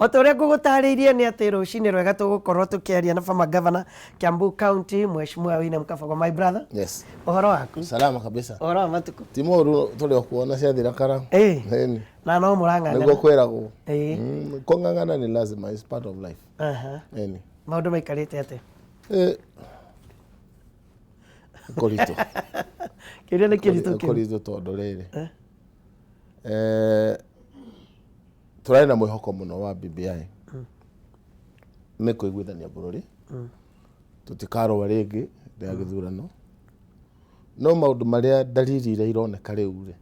O ta ũrĩa ngũgũtarĩirie nĩ atĩ rũcinĩ rwega tũgũkorwo tũkĩaria na former governor Kiambu County, Mheshimiwa William Kabogo, my brother. Yes. Ũhoro waku? Salama kabisa. Ũhoro wa matukũ? Ti mũru tũrĩ o kuona ciathira kara. Ĩĩ. Ĩni. Na no mũrang'ang'ana. Nĩguo kwĩragwo. Ĩĩ. Kũng'ang'ana ni lazima, is part of life. Aha. Ĩni. Maũndũ maikarĩte atĩa? Ĩ. Kũritũ. Kĩũria nĩ kĩritũ kĩu. Kũritũ tondũ rĩrĩ. Eh, tũrarĩ na mwĩhoko mũno wa BBI nĩ kũiguithania bũrũri, tũtikarũa rĩngĩ rĩa gĩthurano, no maũndũ marĩa ndariri iria ironeka rĩu rĩ,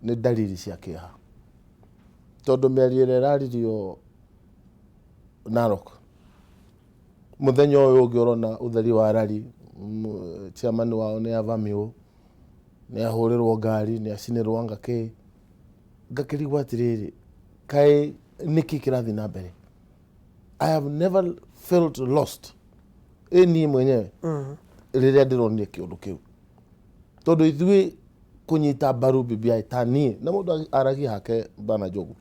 nĩ ndariri cia kĩeha, tondũ mĩario ĩrĩa ĩraririo Narok mũthenya ũyũ ũngĩ ũrona ũtheri wa rari, chairman wao nĩ avamiwo, nĩ ahũrĩrwo ngari, nĩ acinĩrwo anga kĩ. Ngakĩrigwo atĩrĩrĩ, kaĩ nĩkĩ kĩrathiĩ na mbere? I have never felt lost ĩ niĩ mwenyewe rĩrĩa ndĩronire kĩũndũ kĩu, tondũ ithuĩ kũnyita mbaru BBI ta niĩ na mũndũ aragia hake bana Njogu,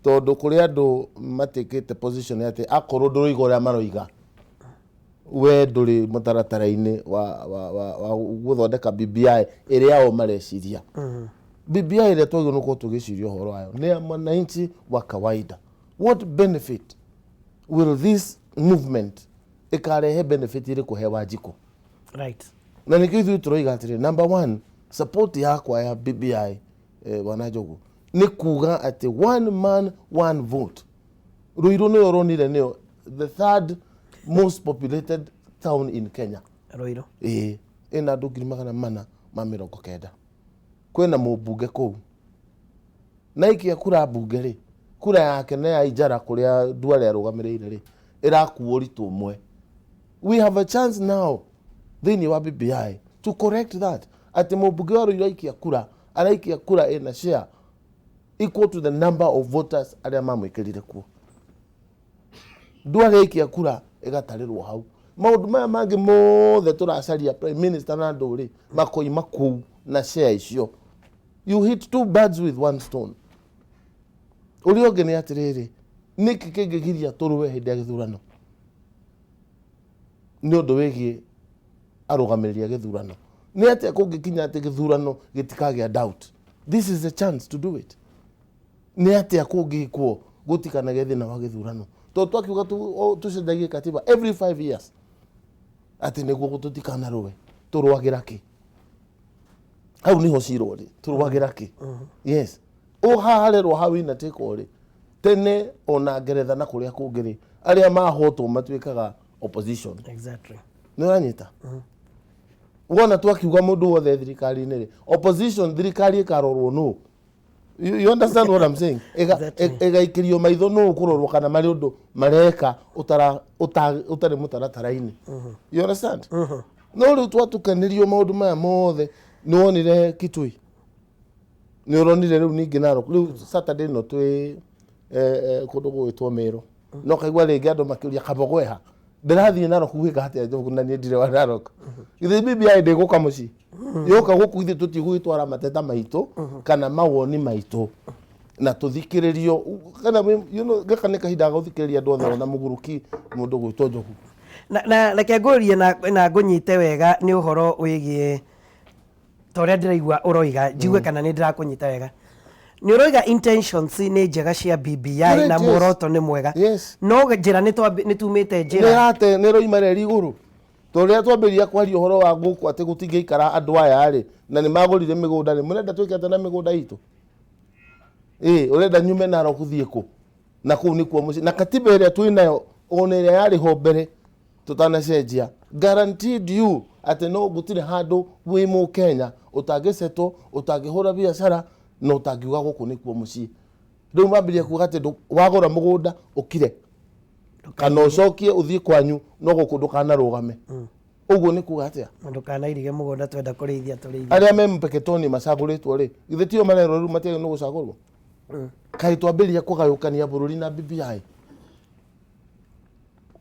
tondũ kũrĩ andũ matikĩte position atĩ akorwo ndũroiga ũrĩa maroiga, we ndũrĩ mũtaratara-inĩ wa gũthondeka BBI ĩrĩa o mareciria. BBI ĩrĩa twagĩrĩirwo nĩ gũkorwo tũgĩciria ũhoro wayo nĩ ya mwananchi wa kawaida. What benefit will this movement ĩkarehe, benefit ĩrĩkũ he Wanjikũ? Na nĩkĩo ithuĩ tũroiga atĩrĩ, number one, support yakwa ya BBI, bwana Njogu, nĩ kuga atĩ one man, one vote. Ruiru nĩyo ũronire nĩyo the third most populated town in Kenya. Ruiru. Ĩĩ, ĩna andũ 490,000. Kwĩna mũmbunge kũu na aikia kura mbunge rĩ, kura yake na ya Ijara kũrĩa Duale arũgamĩrĩire rĩ, ĩrakuo ũritũ ũmwe. We have a chance now thĩinĩ wa BBI to correct that, atĩ mũmbunge wa Ruiru aikia kura, araikia kura ĩna share equal to the number of voters arĩa mamwĩkĩrire kuo. Duale aikia kura ĩgatarĩrwo hau. Maũndũ maya mangĩ mothe tũracaria prime minister na andũ rĩ, makoima kũu na share icio. You hit two birds with one stone. Ũrĩa ũngĩ nĩ atĩrĩrĩ, nĩkĩ kĩngĩgiria tũrũe hĩndĩ ya gĩthurano nĩ ũndũ wĩgiĩ arũgamĩrĩri a gĩthurano? Nĩ atĩa kũngĩkinya atĩ gĩthurano gĩtikagĩa doubt? This is a chance to do it. Nĩ atĩa kũngĩkwo gũtikanagĩe thĩna wa gĩthurano? Tondũ twakiuga tũcenjagie katiba every 5 years atĩ nĩguo tũtikanarũe, tũrũagĩra kĩ? Hau niho cirwo rĩ, tũrũagĩra kĩ? Yes, o haha harerwo ha winner take all rĩ, tene ona Ngeretha na kũrĩa kũngĩ rĩ, arĩa mahotwo matuĩkaga opposition. Nĩ ũranyita? Wona twakiuga mũndũ wothe thirikari-inĩ rĩ, opposition, thirikari ĩkarorwo nũ? You understand what I'm saying? Ĩgaikĩrio maitho nũ kũrorwo kana marĩ ũndũ mareka ũtarĩ mũtaratara-inĩ. You understand? No rĩu twatukanĩrio maũndũ maya mothe. Nĩ wonire Kitui, nĩ ũronire rĩu ningĩ Narok, rĩu Saturday no twĩ kũndũ gũgwĩtwo Meru, no kaigua rĩngĩ andũ makĩũria, "Kabogo eha?" Ndĩrathiĩ Narok gwĩka atĩa, Njogu, na niĩ ndirĩ wa Narok? Githĩ BBI ndĩgũka mũciĩ? Yoka gũkũ, ithuĩ tũtigũgĩtwara mateta maitũ kana mawoni maitũ na tũthikĩrĩrio kana gaka nĩ kahinda ga gũthikĩrĩria andũ othe, ona mũguruki mũndũ gwĩtwo Njogu. Na reke ngũrie na ngũnyite wega nĩ ũhoro wĩgiĩ ta ũrĩa ndĩraigua ũroiga, njigue kana nĩ ndĩrakũnyita wega. Nĩ ũroiga intentions nĩ njega cia BBI na muoroto nĩ mwega, no njĩra nĩ tumĩte njĩra. Nĩ yate nĩ ĩroima reri igũrũ, tondũ rĩrĩa twambĩrĩria kwaria ũhoro wa gũkũ atĩ gũtingĩikara andũ aya rĩ, na nĩ magũrire mĩgũnda rĩ, mũrenda twĩke atĩa na mĩgũnda itũ? Ĩ ũrenda nyume Narok thiĩ kũ? Na kũu nĩkuo mũciĩ, na katiba ĩrĩa twĩ nayo, ona ĩrĩa yarĩ ho mbere tũtanacenjia, guaranteed you atĩ no gũtirĩ handũ wĩ Mũkenya ũtangĩcetwo, ũtangĩhũra biacara na ũtangiuga gũkũ nĩkuo mũciĩ. Rĩu mambĩrĩria kuga atĩ wagũra mũgũnda ũkire kana ũcokie ũthiĩ kwanyu, no gũkũ ndũkanarũgame. Ũguo nĩ kuga atĩa? Ndũkanairige mũgũnda, twenda kũrĩithia tũrĩithie. Arĩa me Mpeketoni macagũrĩtwo rĩ, githĩ tio marerwo rĩu matiagĩrĩirwo nĩ gũcagũrwo? Kaĩ twambĩrĩria kũgayũkania bũrũri na BBI?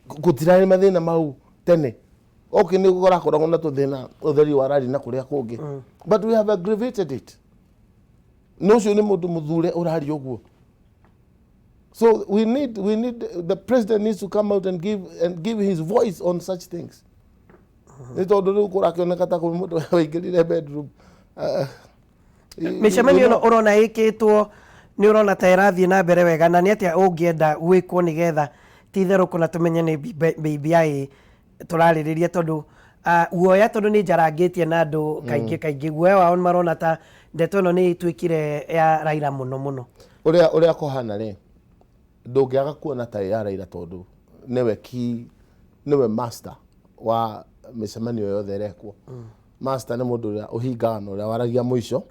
Gũtirarĩ mathĩna mau tene. Okay, nĩ kũrakoragwo na tũthĩna ũtheri wa rari na kũrĩa kũngĩ, but we have aggravated it. Na ũcio nĩ mũndũ mũthure ũraria ũguo. So we need the president needs to come out and give his voice on such things, nĩ tondũ rĩu kũrakĩoneka ta kwĩ mũndũ waingĩrire bedroom. Mĩcemanio ĩno ũrona ĩkĩtwo, nĩ ũrona ta ĩrathiĩ na mbere wega, na nĩ atĩa ũngĩenda gwĩkwo nĩgetha ti itherũ kũna tũmenye nĩ BBI tũrarĩrĩria? Tondũ guoya, tondũ nĩ njarangĩtie na andũ kaingĩ kaingĩ, guoya wao nĩ marona ta ndeto ĩno nĩ ĩtuĩkire ya Raila mũno mũno. Ũrĩa kũhana rĩ, ndũngĩaga kuona ta ĩ ya Raila, tondũ nĩwe key, nĩwe master wa mĩcemanio yothe ĩrekwo. Master nĩ mũndũ ũrĩa ũhingaga na ũrĩa waragia mũico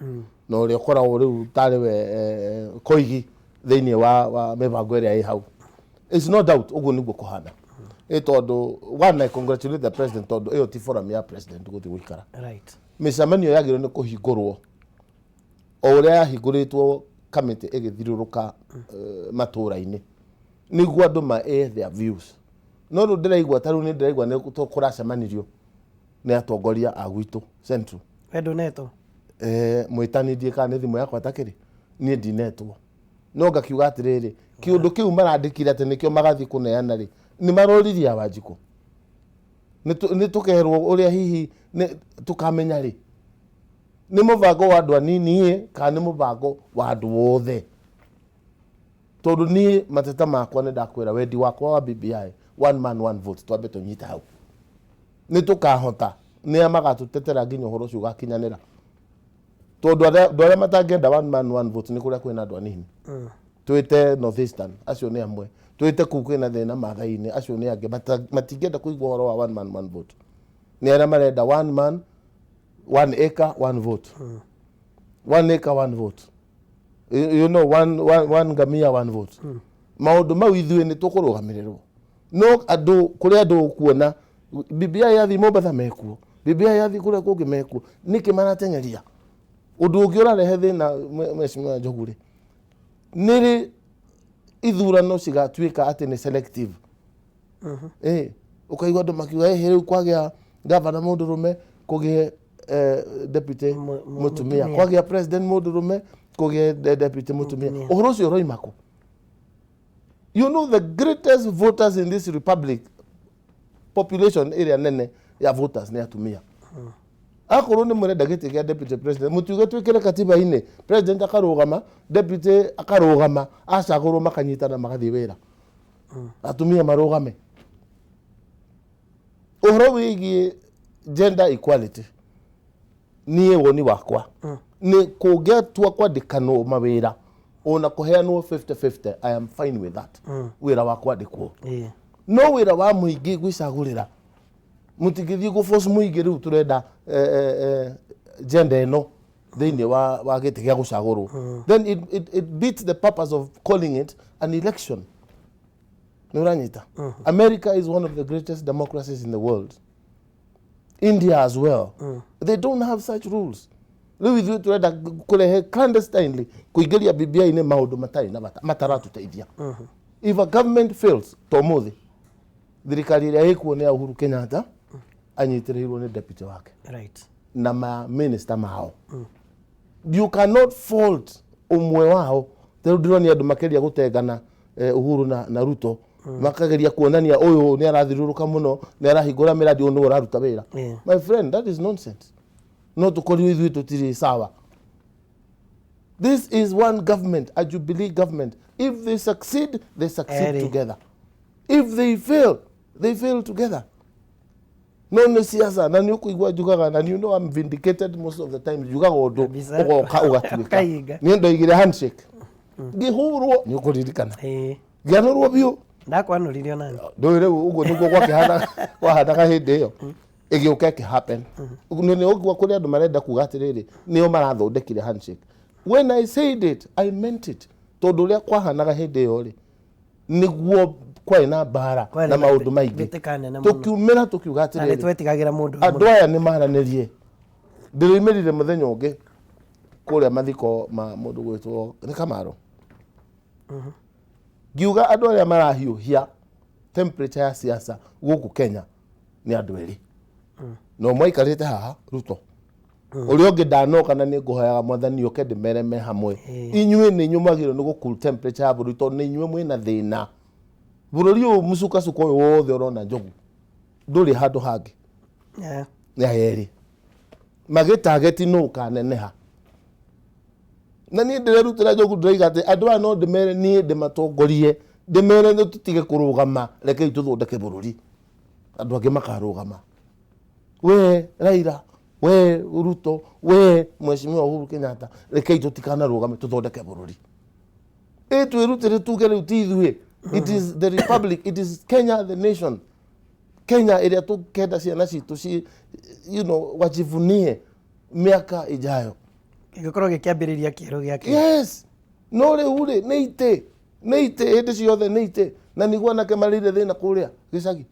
na ũrĩa ũkoragwo rĩu tarĩ we koigi thĩinĩ wa mĩbango ĩrĩa ĩ hau. It's no doubt ũguo nĩguo kũhana, ĩ tondũ one, I congratulate the president, tondũ ĩyo ti forum ya president gũthiĩ gũikara. Mĩcemanio yagĩrĩirwo nĩ kũhingũrwo o ũrĩa yahingũrĩtwo kamĩtĩ ĩgĩthiũrũrũka matũũra-inĩ nĩguo andũ ma air their views. No rĩu ndĩraigua ta rĩu nĩ ndĩraigua nĩ kũracemanirio nĩ atongoria a gwitũ Central. We ndũnetwo? Mwĩtani ndiĩ kana nĩ thimũ yakwa takĩrĩ niĩ ndinetwo, no ngakiuga atĩrĩrĩ, kĩũndũ kĩu marandĩkire atĩ nĩkĩo magathiĩ kũneana rĩ, nĩ maroririe Wanjikũ? Nĩ tũkerwo ũrĩa hihi tũkamenya rĩ, nĩ mũbango wa andũ anini ĩ kana nĩ mũbango wa andũ othe? Tondũ niĩ mateta makwa nĩ ndakwĩra, wendi wakwa wa BBI, one man one vote, twambe tũnyite hau, nĩ tũkahota nĩa magatũtetera nginya ũhoro ũcio ũgakinyanĩra, tondũ andũ arĩa matangĩenda one man one vote nĩ kũrĩa kwĩna andũ anini, twĩte North Eastern, acio nĩ amwe, twĩte kũu kwĩna thĩna Maathai-inĩ, acio nĩ angĩ. Matingĩenda kũigua ũhoro wa one man one vote. Nĩ arĩa marenda one man, one acre, one vote, one acre, one vote, one ngamia, one vote. Maũndũ mau ithuĩ nĩ tũkũrũgamĩrĩrwo, no andũ kũrĩa andũ kuona BBI yathiĩ Mombatha mekuo, BBI yathiĩ kũrĩa kũngĩ mekuo, nĩkĩ marateng'eria ũndũ ũngĩ ũrarehe thĩna? Mheshimiwa Njogu rĩ, nĩ rĩ ithurano cigatuĩka atĩ nĩ selective? Ũkaigua andũ makiuga, "Ĩ, rĩu kwagĩa gavana mũndũrũme, kũgĩe deputy mũtumia, mũtumia. Kwagĩa president mũndũrũme, kũgĩe deputy mũtumia." Mũtumia. Ũhoro ũcio ũroima kũ? You know the greatest voters in this republic, population ĩrĩa nene ya voters nĩ atumia. Akorwo nĩ mũrenda gĩtĩ gĩa deputy president, mũtiuge twĩkĩre katiba-inĩ president akarũgama, deputy akarũgama, acagũrwo makanyitana magathiĩ wĩra, atumia marũgame. Ũhoro wĩgiĩ gender equality, niĩ woni wakwa nĩ kũngĩatua kwandĩkanwo mawĩra ona kũheanwo 50-50, I am fine with that, wĩra wa kwandĩkwo. No wĩra wa mũingĩ gwĩcagũrĩra, mũtingĩthiĩ gũ force mũingĩ rĩu tũrenda gender ĩno thĩinĩ wa gĩtĩ gĩa gũcagũrwo. Then it beats the purpose of calling it an election. Nĩ ũranyita? America is one of the greatest democracies in the world, India as well. They don't have such rules. Rĩu ithuĩ tũrenda kũrehe clandestinely kũingĩria BBI-inĩ maũndũ matarĩ na bata, mataratũteithia. If a government fails, to ũmũthĩ thirikari ĩrĩa ĩkuo nĩ ya Uhuru Kenyatta anyitĩrĩirwo nĩ deputy wake na ma minister mao. You cannot fault ũmwe wao. Rĩu ndĩronia andũ makeria gũtengana, Uhuru na Ruto, makageria kuonania ũyũ nĩ arathiũrũrũka mũno, nĩ arahingũra mĩradi, ũyũ nĩwe ũraruta wĩra. My friend, that is nonsense. No tũkorirwo ithuĩ tũtirĩ sawa. This is one government, a Jubilee government. If they succeed, they succeed Eri. together. If they fail, they fail together. No nĩ siasa, na nĩ ũkũigua njugaga, na you know I'm vindicated most of the time. Njugaga ũndũ ũgoka ũgatuĩka. Ũkahinga. Niĩ ndoigire handshake, ngĩhũrwo, nĩ ũkũririkana, ngĩanũrwo biũ. Ndakwanũrire onani. Ndũĩ rĩu ũguo nĩguo gwakĩhana, kwahanaga hĩndĩ ĩyo ĩgĩũka ĩkĩ happen. Nĩ ũguo kũrĩ andũ marenda kuga atĩrĩrĩ, nĩo marathondekire handshake. When I said it, I meant it, tondũ ũrĩa kwahanaga hĩndĩ ĩyo rĩ, nĩguo kwarĩ na mbara Kwarĩ na na maũndũ maingĩ. mbĩtĩka nene mũno. Tũkiumĩra tũkiuga Na nĩ atĩrĩrĩ, twetigagĩra mũndũ andũ aya nĩ maranĩrie. Ndĩroimĩrire mũthenya ũngĩ kũrĩa mathiko ma mũndũ gwĩtwo nĩ Kamaro, ngiuga andũ arĩa marahiũhia temperature ya siasa gũkũ Kenya nĩ andũ erĩ, na ũmwe aikarĩte haha, Ruto. Ũrĩa ũngĩ ndanoka na nĩ ngũhoyaga Mwathani oke ndĩmere me hamwe. Inyuĩ nĩ inyuĩ mwagĩrĩirwo nĩ gũ cool temperature ya bũrũri tondũ nĩ inyuĩ mwĩna thĩna. Bũrũri ũyũ mũcukacuko ũyũ wothe ũrona Njogu ndũrĩ handũ hangĩ. Nĩ aya erĩ magĩtageti nũ ũkaneneha. Na niĩ ndĩrerutĩra Njogu, ndĩroiga atĩ andũ aya no ndĩmere niĩ ndĩmatongorie, ndĩmere nĩ tũtige kũrũgama, rekei tũthondeke bũrũri. Andũ angĩ makarũgama. We Raila, we Ruto, we Mheshimiwa Uhuru Kenyatta, rekei tũtikanarũgame tũthondeke bũrũri. Ĩ twĩrutĩre tuge rĩu ti ithuĩ. It is the republic, it is Kenya the nation. Kenya ĩrĩa tũkenda ciana citũ ci, wajivunie miaka ijayo. Gĩgĩkorwo gĩkĩambĩrĩria kĩerũ gĩake. Yes. No rĩu rĩ, nĩ itĩ, nĩ itĩ hĩndĩ ciothe nĩ itĩ. Na nĩguo anake marĩire thĩna kũrĩa gĩcagi.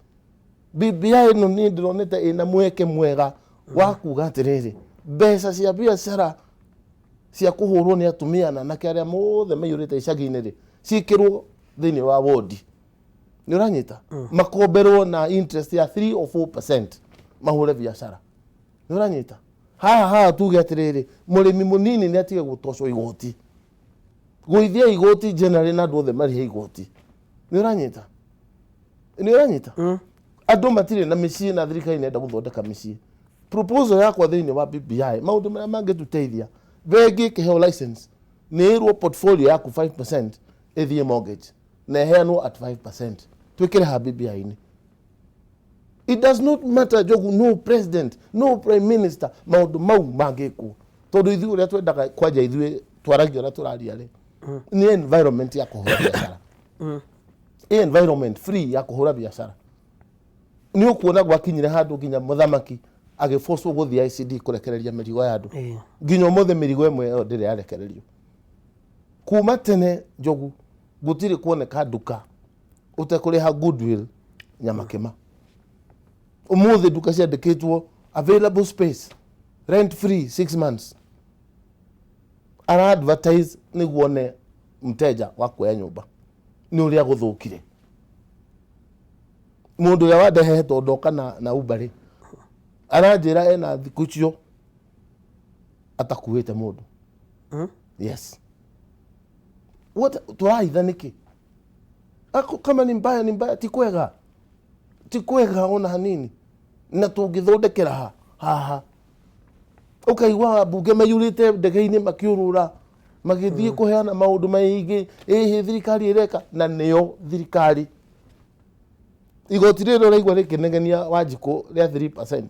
BBI ĩno niĩ ndĩronete ĩna mweke mwega wa kuga atĩrĩrĩ, mbeca cia biacara cia kũhũrwo nĩ atumia na anake arĩa mothe maiyũrĩte icagi-inĩ rĩ, ciĩkĩrwo thĩinĩ wa wodi. Nĩ ũranyita? Makomberwo na interest ya 3 or 4% mahũre biacara. Nĩ ũranyita? Haha haha tuge atĩrĩrĩ, mũrĩmi mũnini nĩ atige gũtocwo igoti. Gũithia igoti generally na andũ othe marĩhe igoti. Nĩ ũranyita? Nĩ ũranyita? Andũ matirĩ na mĩciĩ na thirikari nĩ enda gũthondeka mĩciĩ. Proposal yakwa thĩinĩ wa BBI, maũndũ marĩa mangĩtũteithia, bengi ĩkĩheo license, nĩ ĩrwo portfolio yaku 5% ĩthiĩ mortgage na ĩheanwo at 5%. Twĩkĩre ha BBI-inĩ. It does not matter Njogu, no president, no prime minister, maũndũ mau mangĩkwo. Tondũ ithuĩ ũrĩa twendaga kwanja ithuĩ twaragia ũrĩa tũraria rĩ, nĩ environment ya kũhũra biacara. Ĩ environment free ya kũhũra biacara. Nĩ ũkuona gwakinyire handũ nginya mũthamaki agĩbocwo gũthiĩ ICD kũrekereria mĩrigo ya andũ. Nginya ũmũthĩ mĩrigo ĩmwe ĩyo ndĩrĩ yarekererio. Kuma tene Njogu gũtirĩ kuoneka nduka ũtekũrĩha goodwill nyamakĩma. Ũmũthĩ nduka ciandĩkĩtwo available space rent free 6 months. Ara advertise nĩguo one mteja wa kuoya nyũmba. Nĩ ũrĩa gũthũkire. Mũndũ ũrĩa wandehehe tondũ ndoka na Uber rĩ, aranjĩra ena thikũ icio atakuĩte mũndũ. Yes. What tũrahitha nĩkĩ? Ako kama ni mbaya ni mbaya, ti kwega. Ti kwega ona hanini. Na tũngĩthondekera ha haha. Ũkaigua ambunge maiyũrĩte ndege-inĩ makĩũrũra magĩthiĩ kũheana maũndũ maingĩ, ĩhĩ thirikari ĩreka, na nĩyo thirikari. Igoti rĩrĩ ũraigua rĩkĩnegenia Wanjikũ rĩa 3%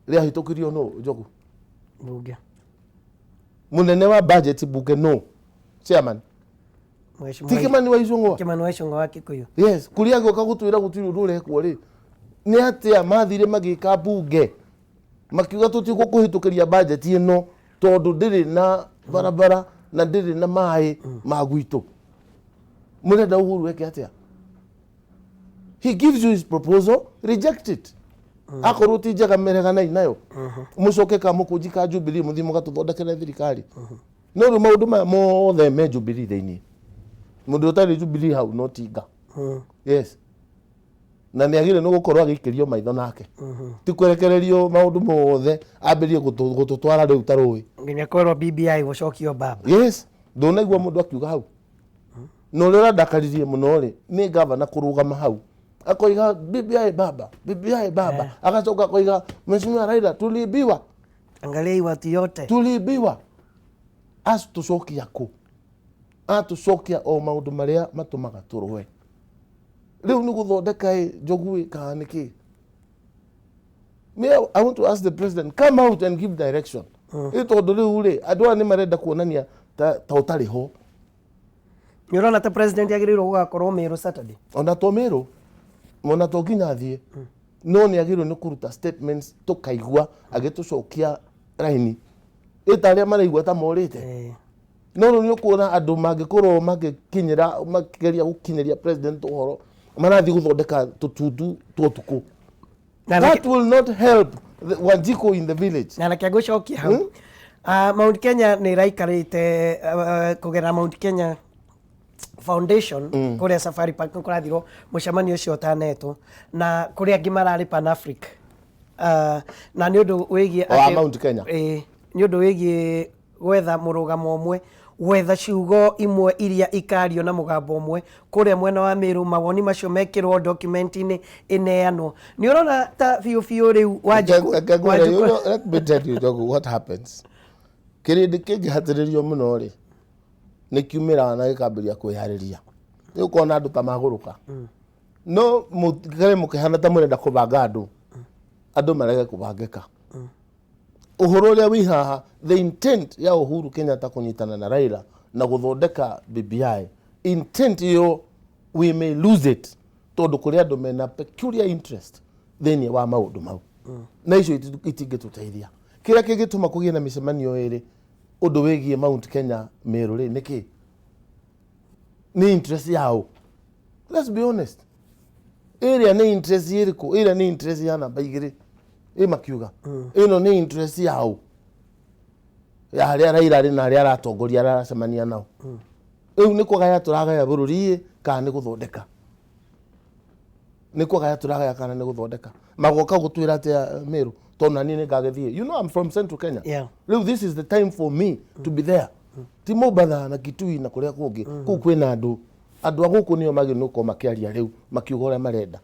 rĩahĩtũkirio nũ Njogu? Mbunge. Mũnene wa budget mbunge nũ? Chairman. Ti Kimani wa Ichung'wa? Kimani wa Ichung'wa wa Kikuyu. Yes, kũrĩa agĩũka gũtwĩra gũtirĩ ũndũ ũrekwo rĩ, nĩ atĩa mathire magĩka mbunge makiuga tũtigũkũhĩtũkĩria budget ĩno tondũ ndĩrĩ na barabara na ndĩrĩ na maĩ ma gwitũ. Mũrenda Uhuru eke atĩa? He gives you his proposal, reject it. Akorwo ti njega mereganai nayo. Mũcoke ka mũkũnji ka Jubilee mũthiĩ mũgatũthondekere thirikari. No rĩu maũndũ maya mothe me Jubilee thĩinĩ. Mũndũ ũtarĩ Jubilee hau no tinga. Yes. Na nĩ agĩrĩire nĩ gũkorwo agĩikĩrio maitho nake. Ti kwerekererio maũndũ mothe ambĩrĩrie gũtũtwara rĩu ta rũĩ. Nginya kwĩrwo BBI gũcokio baba. Yes. Ndũnaigua mũndũ akiuga hau. Na ũrĩa ũrandakaririe mũno rĩ, nĩ gavana kũrũgama hau. Akoiga BBI baba, BBI baba. Agacoka akoiga Mheshimiwa Raila tuliibiwa. Angalia hii watu yote. Tuliibiwa. Atũcokia kũ? Atũcokia o maũndũ marĩa matũmaga tũrũe. Rĩu nĩ gũthondeka ĩ Njogu ĩ kana nĩ kĩ? Me, I want to ask the president, come out and give direction. Ĩ tondũ rĩu rĩ, andũ aya nĩ marenda kuonania ta ũtarĩ ho. Nĩ ũrona ta president agĩrĩirwo gũgakorwo Meru Saturday? Ona to Meru, ona to nginya athiĩ. No nĩ agĩrĩirwo nĩ kũruta statements tũkaigua agĩtũcokia raini. Ĩ ta arĩa maraigua ta morĩte. No rĩu nĩ ũkuona andũ mangĩkorwo magĩkinyĩra, makĩgeria gũkinyĩria president ũhoro, marathiĩ gũthondeka tũtundu twa ũtukũ. That will not help the Wanjiku in the village. Na reke ngũcokie hau. Mount Kenya nĩ ĩraikarĩte kũgerera Mount Kenya Foundation kũrĩa Safari Park nĩ kũrathirwo mũcemanio ũcio ũtanetwo na kũrĩ angĩ mararĩ Pan Africa. Na nĩ ũndũ wĩgiĩ Wa Mount Kenya. Ĩĩ, nĩ ũndũ wĩgiĩ gwetha mũrũgamo ũmwe, gwetha ciugo imwe iria ikario na mũgambo ũmwe kũrĩa mwena wa Meru, mawoni macio mekĩrwo document-inĩ ĩneanwo. Nĩ ũrona ta biũ biũ rĩu Wanjikũ Reke ngwĩre, Wanjikũ you know, let me tell you, Njogu, what happens. Kĩrĩndĩ kĩngĩhatĩrĩrio mũno rĩ, nĩ kiumĩraga na gĩkambĩrĩria kwĩyarĩria. Rĩu ũkona andũ ta magũrũka. No mũikare mũkĩhana ta mũrenda kũbanga andũ, andũ marege kũbangĩka. Ũhoro ũrĩa wĩ haha, the intent ya Uhuru Kenyatta kũnyitana na Raila na gũthondeka BBI, intent ĩyo we may lose it tondũ kũrĩ andũ mena peculiar interest thĩinĩ wa maũndũ mau na icio itingĩtũteithia. Kĩrĩa kĩngĩtũma kũgĩe na mĩcemanio ĩrĩ ũndũ wĩgiĩ Mount Kenya Meru rĩ, nĩkĩ? Nĩ interest yao. Let's be honest. Ĩrĩa nĩ interest ĩrĩkũ? Ĩrĩa nĩ interest ya namba igĩrĩ ĩ makiuga ĩno nĩ interest yao ya harĩa Raila arĩ na harĩa aratongoria arĩa aracemania nao. Rĩu nĩ kũgaya tũragaya bũrũri ĩ kana nĩ gũthondeka? Nĩ kũgaya tũragaya kana nĩ gũthondeka? Magoka gũtwĩra atĩa Meru? Tondũ naniĩ nĩ ngagĩthiĩ. You know I'm from Central Kenya. Rĩu this is the time for me to be there. Ti Mombatha na Kitui na kũrĩa kũngĩ. Kũu kwĩna andũ. Andũ a gũkũ nĩo magĩrĩirwo nĩ gũkorwo makĩaria rĩu makiuga ũrĩa marenda.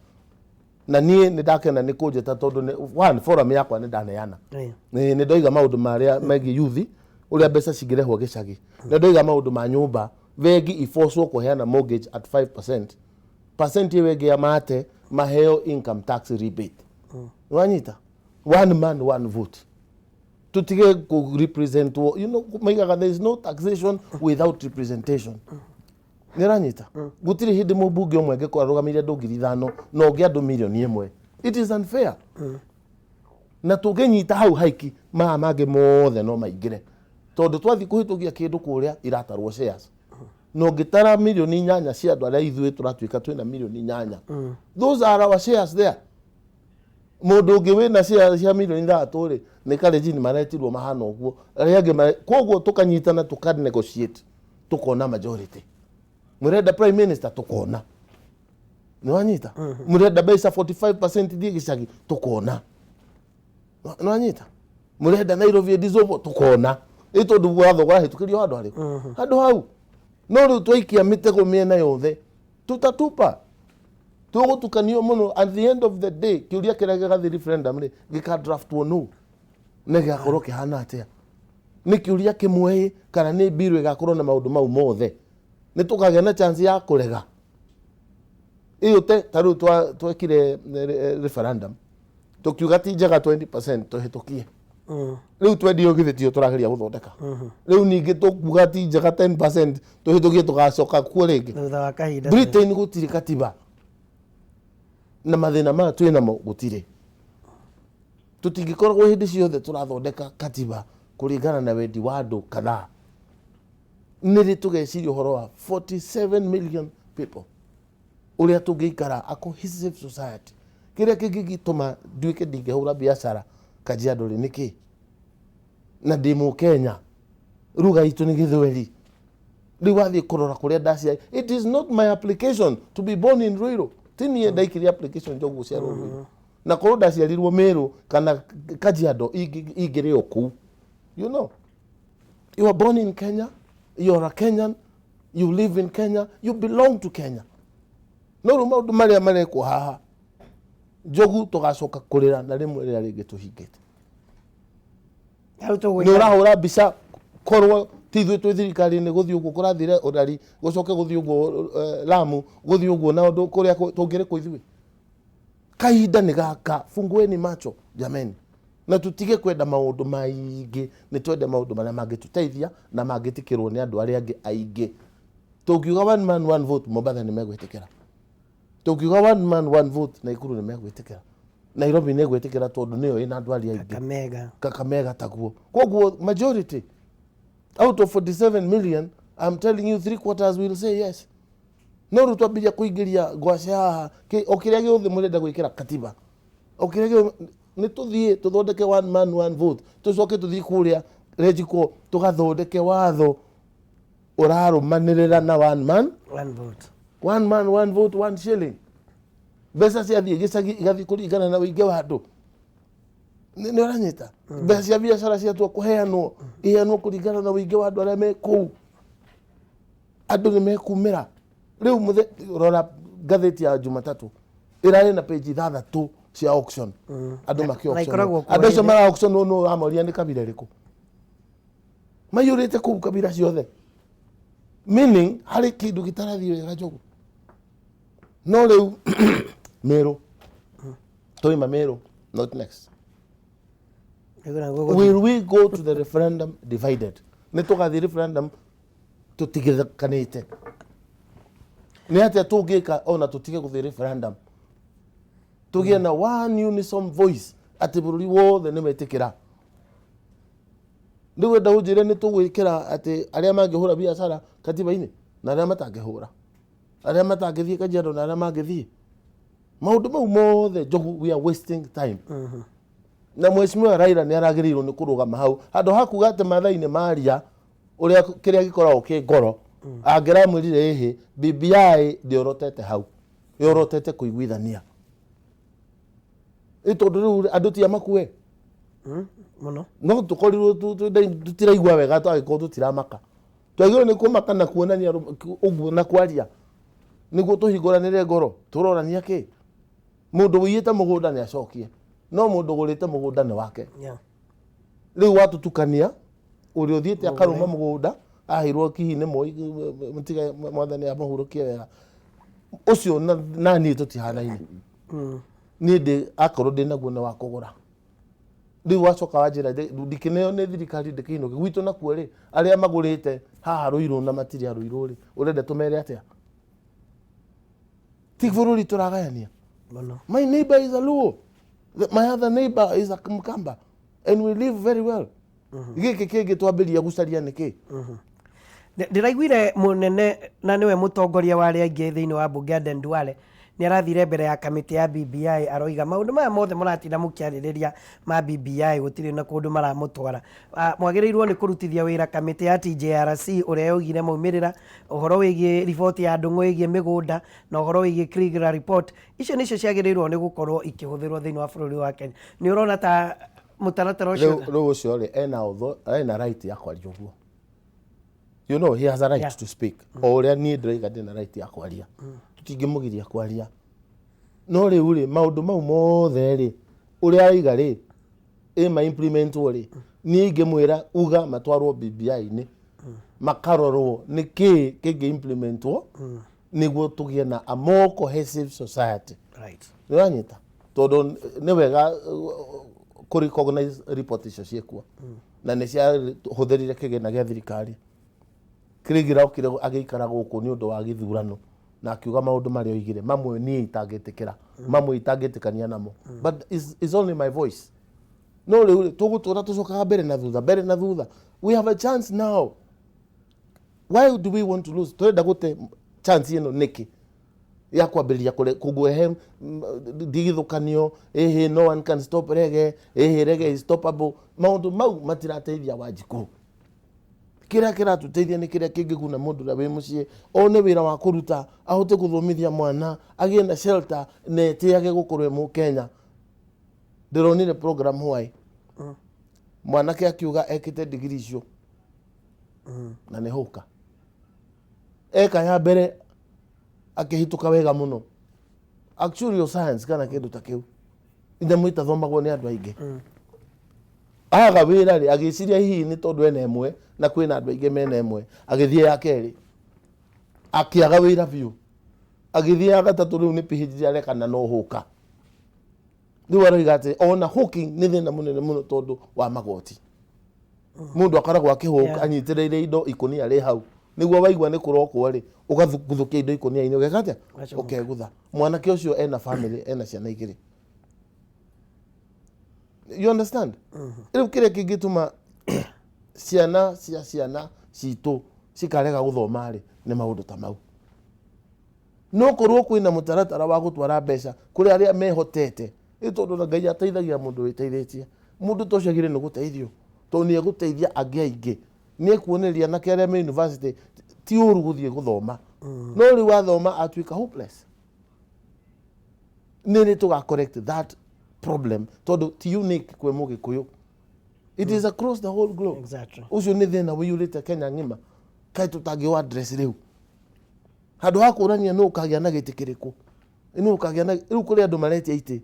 Na niĩ nĩ ndakena nĩ kũnjĩta tondũ nĩ one forum yakwa nĩ ndaneana. Nĩ ndoiga maũndũ marĩa megiĩ youth, ũrĩa mbeca cingĩrehwo gĩcagi. Nĩ ndoiga maũndũ ma nyũmba, bengi ibocwo kũheana mortgage at 5%. Percent ĩyo ĩngĩ ya mate maheo income tax rebate. Nĩwanyita? One man one vote. Tutige kũ representwo, you know, maigaga there is no taxation without representation. Nĩũranyita? Gũtirĩ hĩndĩ mũmbunge ũmwe angĩkorwo arũgamĩrĩire andũ 5,000 na ũngĩ andũ 1 million. It is unfair. Na tũngĩnyita hau haiki, maya mangĩ mothe no maingĩre. Tondũ twathiĩ kũhĩtũkia kĩndũ kũrĩa iratarwo shares. Na ũngĩtara 8 mirioni cia andũ arĩa ithuĩ tũratuĩka twĩna 8 mirioni. Those are our shares there. Mũndũ ũngĩ wĩna share cia 6 mirioni rĩ, nĩ Kalenjin maretirwo mahana ũguo. Arĩa angĩ koguo tũkanyitana tũka negotiate tũkona majority. Mũrenda prime minister tũkona. Nĩwanyita? Mũrenda mbeca 45% ithiĩ gĩcagi tũkona. Nĩwanyita? Mũrenda Nairobi ĩdissolve tũkona. Ĩ tondũ watho ũrahĩtũkĩrio handũ harĩkũ? Handũ hau. No rĩu twaikia mĩtego mĩena yothe tutatupa tũgũtukanio mũno. At the end of the day kĩũria kĩrĩa gĩgathiĩ referendum rĩ gĩka draftwo no nĩ gĩgakorwo kĩhana atĩa? Nĩ kĩũria kĩmwe ĩ kana nĩ bill ĩgakorwo na maũndũ mau mothe? Nĩ tũkagĩa na chance ya kũrega ĩyo te ta rĩu twekire referendum tũkiuga ti njega 20% tũhĩtũkie. Rĩu twendio githĩ tio tũrageria gũthondeka? Rĩu ningĩ tũkuga ti njega 10% tũhĩtũkie, tũgacoka kuo rĩngĩ thutha wa kahinda. Britain gũtirĩ katiba na mathĩna maya twĩ namo gũtirĩ. Tũtingĩkoragwo hĩndĩ ciothe tũrathondeka katiba kũringana na wendi wa andũ kadhaa. Nĩ rĩ tũgeciria ũhoro wa 47 million people, ũrĩa tũngĩikara a cohesive society? Kĩrĩa kĩngĩgĩtũma nduĩke ndingĩhũra biacara Kajiado rĩ nĩkĩ? Na ndĩ mũkenya, ruga itũ nĩ gĩthweri. Rĩu wathiĩ kũrora kũrĩa ndaciari, it is not my application to be born in Ruiru. Ti niĩ ndaikirie application njogu gũciarwo Ruiru. Na korwo ndaciarirwo Meru kana Kajiado ingĩrĩ o kũu. You know, you are born in Kenya, you are a Kenyan, you live in Kenya, you belong to Kenya. No rĩu maũndũ marĩa marekwo haha Njogu, tũgacoka kũrĩra na rĩmwe rĩrĩa rĩngĩ tũhingĩte. Hau Nĩ tũgũikara. Ũrahũra mbica korwo ti ithuĩ twĩ thirikari-inĩ, gũthiĩ ũguo kũrathire ũrari, gũcoke gũthiĩ ũguo Lamu, gũthiĩ ũguo na ũndũ kũrĩa tũngĩrĩ kũ ithuĩ? Kahinda nĩ gaka, fungueni macho jameni, na tutige kwenda maũndũ maingĩ. Nĩ twende maũndũ marĩa mangĩtũteithia na mangĩtĩkĩrwo nĩ andũ arĩa angĩ aingĩ. Tũngiuga one man one vote, Mombatha nĩ megwĩtĩkĩra. Tũngiuga one man one vote, Naikuru nĩ megwĩtĩkĩra, Nairobi nĩ gwĩtĩkĩra tondũ nĩyo ĩna andũ arĩa aingĩ. Kakamega. Kakamega taguo. Koguo majority out of 47 million, I'm telling you, three quarters will say yes. No rĩu twambĩrĩria kũingĩria ngwacĩ haha o kĩrĩa gĩothe mũrenda gwĩkĩra katiba, o kĩrĩa gĩothe, nĩ tũthiĩ tũthondeke one man one vote, tũcoke tũthiĩ kũrĩa Rejiko tũgathondeke watho ũrarũmanĩrĩra na one man one vote. One man one vote, one shilling. Mbeca ciathiĩ gĩcagi igathiĩ kũringana na ũingĩ wa andũ. Nĩ ũranyita mbeca cia biacara ciatua kũheanwo, iheanwo kũringana na ũingĩ wa andũ arĩa me kũu. Andũ nĩ mekumĩra rĩu. Rora ngathĩti ya Jumatatũ, ĩrarĩ na page 6 cia auction, andũ makĩ Na ikoragwo auction. kuo Andũ acio hĩndĩ. mara auction nũ wamoria nĩ kabira ĩrĩkũ maiyũrĩte kũu, kabira ciothe, meaning harĩ kĩndũ gĩtarathiĩ wega, Njogu. No rĩu Mĩrũ tũima Mĩrũ, not next. Nĩguo naguo gũthiĩ. Will we go to the referendum divided? Nĩ tũgathiĩ referendum tũtigĩkanĩte? Nĩ atĩa tũngĩka ona tũtige gũthiĩ referendum, tũgĩe na one unison voice atĩ bũrũri wothe nĩ metĩkĩra? Rĩu enda ũnjĩre nĩ tũgwĩkĩra atĩ arĩa mangĩhũra biacara katiba-inĩ na arĩa matangĩhũra, arĩa matangĩthiĩ Kajiado na arĩa mangĩthiĩ, maũndũ mau mothe, Njogu, we are wasting time. Na mheshimiwa Raila nĩ aragĩrĩirwo nĩ kũrũgama hau handũ ha kuga atĩ Maathai nĩ maria ũrĩa kĩrĩa gĩkoragwo kĩ ngoro. Angĩramwĩrire ĩhĩ, BBI ndĩorotete hau, yorotete kũiguithania. Ĩ tondũ rĩu andũ ti amakue Mũno. No tũkorirwo tũtiraigua wega, twagĩkorwo tũtiramaka, twagĩrĩirwo nĩ kũmaka na kuonania ũguo na kwaria nĩguo tũhingũranĩre ngoro. Tũrorania kĩ? Mũndũ wĩiyĩte mũgũnda nĩ acokie, no mũndũ ũgũrĩte mũgũnda nĩ wake. Rĩu watũtukania, ũrĩa ũthiĩte akarũma mũgũnda aheirwo kihi nĩ Moi, mũtige mwathani amũhurũkie wega ũcio, na niĩ tũtihanaine. Niĩ ndĩ akorwo ndĩ naguo nĩ wa kũgũra. Rĩu wacoka wanjĩra ndikĩneo nĩ thirikari ndĩkĩinũke gwitũ nakuo rĩ, arĩa magũrĩte haha Rũirũ na matirĩ a Rũirũ rĩ, ũrenda tũmere atĩa? Ti bũrũri tũragayania? Mũno. My neighbor is a Luo. My other neighbor is a Mkamba. And we live very well. Gĩkĩ kĩngĩ twambĩrĩria gũcaria nĩkĩ? Ndĩraiguire mũnene na nĩwe mũtongoria wa arĩa aingĩ thĩinĩ wa mbunge, Aden Duale, nĩ arathire mbere ya kamĩtĩ ya BBI, aroiga maũndũ maya mothe mũratinda mũkĩarĩrĩria ma BBI gũtirĩ na kũndũ maramũtwara. Mwagĩrĩirwo nĩ kũrutithia wĩra kamĩtĩ ya TJRC ũrĩa yoigire maumĩrĩra ũhoro wĩgiĩ riboti ya Ndung'u ĩgiĩ mĩgũnda na ũhoro wĩgiĩ Kriegler report. Icio nĩcio ciagĩrĩirwo nĩ gũkorwo ikĩhũthĩrwo thĩinĩ wa bũrũri wa Kenya. Nĩ ũrona ta mũtaratara ũcio Rĩu ũcio rĩ ena right ya kwaria ũguo. He has a right to speak. O ũrĩa niĩ ndĩroiga ndĩna right ya kwaria. Tũtingĩmũgiria kwaria. No rĩu rĩ, maũndũ mau mothe rĩ, ũrĩa araiga rĩ, ĩ ma implementwo rĩ, niĩ ingĩmwĩra uga matwarwo BBI-inĩ makarorwo nĩ kĩĩ kĩngĩ implementwo nĩguo tũgĩe na a more cohesive society. Nĩ ũranyita? Tondũ nĩ wega kũ recognize report icio ciĩkuo na nĩ ciahũthĩrire kĩgĩna gĩa thirikari. Kriegler okire agĩikara gũkũ nĩ ũndũ wa gĩthurano na akiuga maũndũ marĩa oigire, mamwe niĩ itangĩtĩkĩra, mamwe itangĩtĩkania namo, but it's only my voice. No rĩu rĩ, tũgũtũra tũcokaga mbere na thutha, mbere na thutha. We have a chance now. Why do we want to lose? Tũrenda gũte chance ĩno nĩkĩ ya kwambĩrĩria kũrehe ndigithũkanio? Ĩhĩ, no one can stop reggae. Ĩhĩ, reggae is stoppable. Maũndũ mau matirateithia, Wanjikũ. Kĩrĩa kĩratũteithia nĩ kĩrĩa kĩngĩguna mũndũ ũrĩa wĩ mũciĩ, one wĩra wa kũruta, ahote gũthomithia mwana, agĩe na shelter na etĩage gũkorwo e Mũkenya. Ndĩronire program hwaĩ, mwanake akiuga ekĩte digiri icio na nĩ hũka eka ya mbere akĩhĩtũka wega mũno, actuarial science kana kĩndũ ta kĩu, nyamũ itathomagwo nĩ andũ aingĩ. Aga wĩra rĩ, agĩciria hihi nĩ tondũ ena ĩmwe na kwĩna andũ aingĩ mena ĩmwe. Agĩthiĩ ya kerĩ, akĩaga wĩra biũ. Agĩthiĩ ya gatatũ, rĩu nĩ PhD areka na no hũka. Rĩu aroiga atĩ ona hawking nĩ thĩna mũnene mũno tondũ wa magoti. Mũndũ akoragwo akĩhũka anyitĩrĩire indo ikũnia rĩ hau, nĩguo waigua nĩ kũrokwo rĩ, ũgathukuthukia indo ikũnia-inĩ, ũgeka atĩa? Ũgacomoka. Ũkegutha. Mwanake ũcio ena family, ena ciana 2, you understand? Rĩu kĩrĩa kĩngĩtũma ciana cia ciana citũ cikarega gũthoma rĩ, nĩ maũndũ ta mau. No korwo kwĩna mũtaratara wa gũtwara mbeca kũrĩ arĩa mehotete, ĩ tondũ na Ngai ateithagia mũndũ wĩteithĩtie. Mũndũ ta ũcio agĩrĩire nĩ gũteithio tondũ nĩ egũteithia angĩ aingĩ, nĩ ekuonereria anake arĩa me university ti ũru gũthiĩ gũthoma. No rĩu athoma atuĩka hopeless. Nĩ rĩ tũga correct that problem tondũ ti unique kwĩ Mũgĩkũyũ, it is across the whole globe. Ũcio nĩ thĩna ũiyũrĩte Kenya ng'ima, kaĩ tũtangĩ address rĩu handũ ha kũrania nũ ũkagĩa na gĩtĩ kĩrĩkũ, nũ ũkagĩa na rĩu kũrĩ andũ maretia itĩ.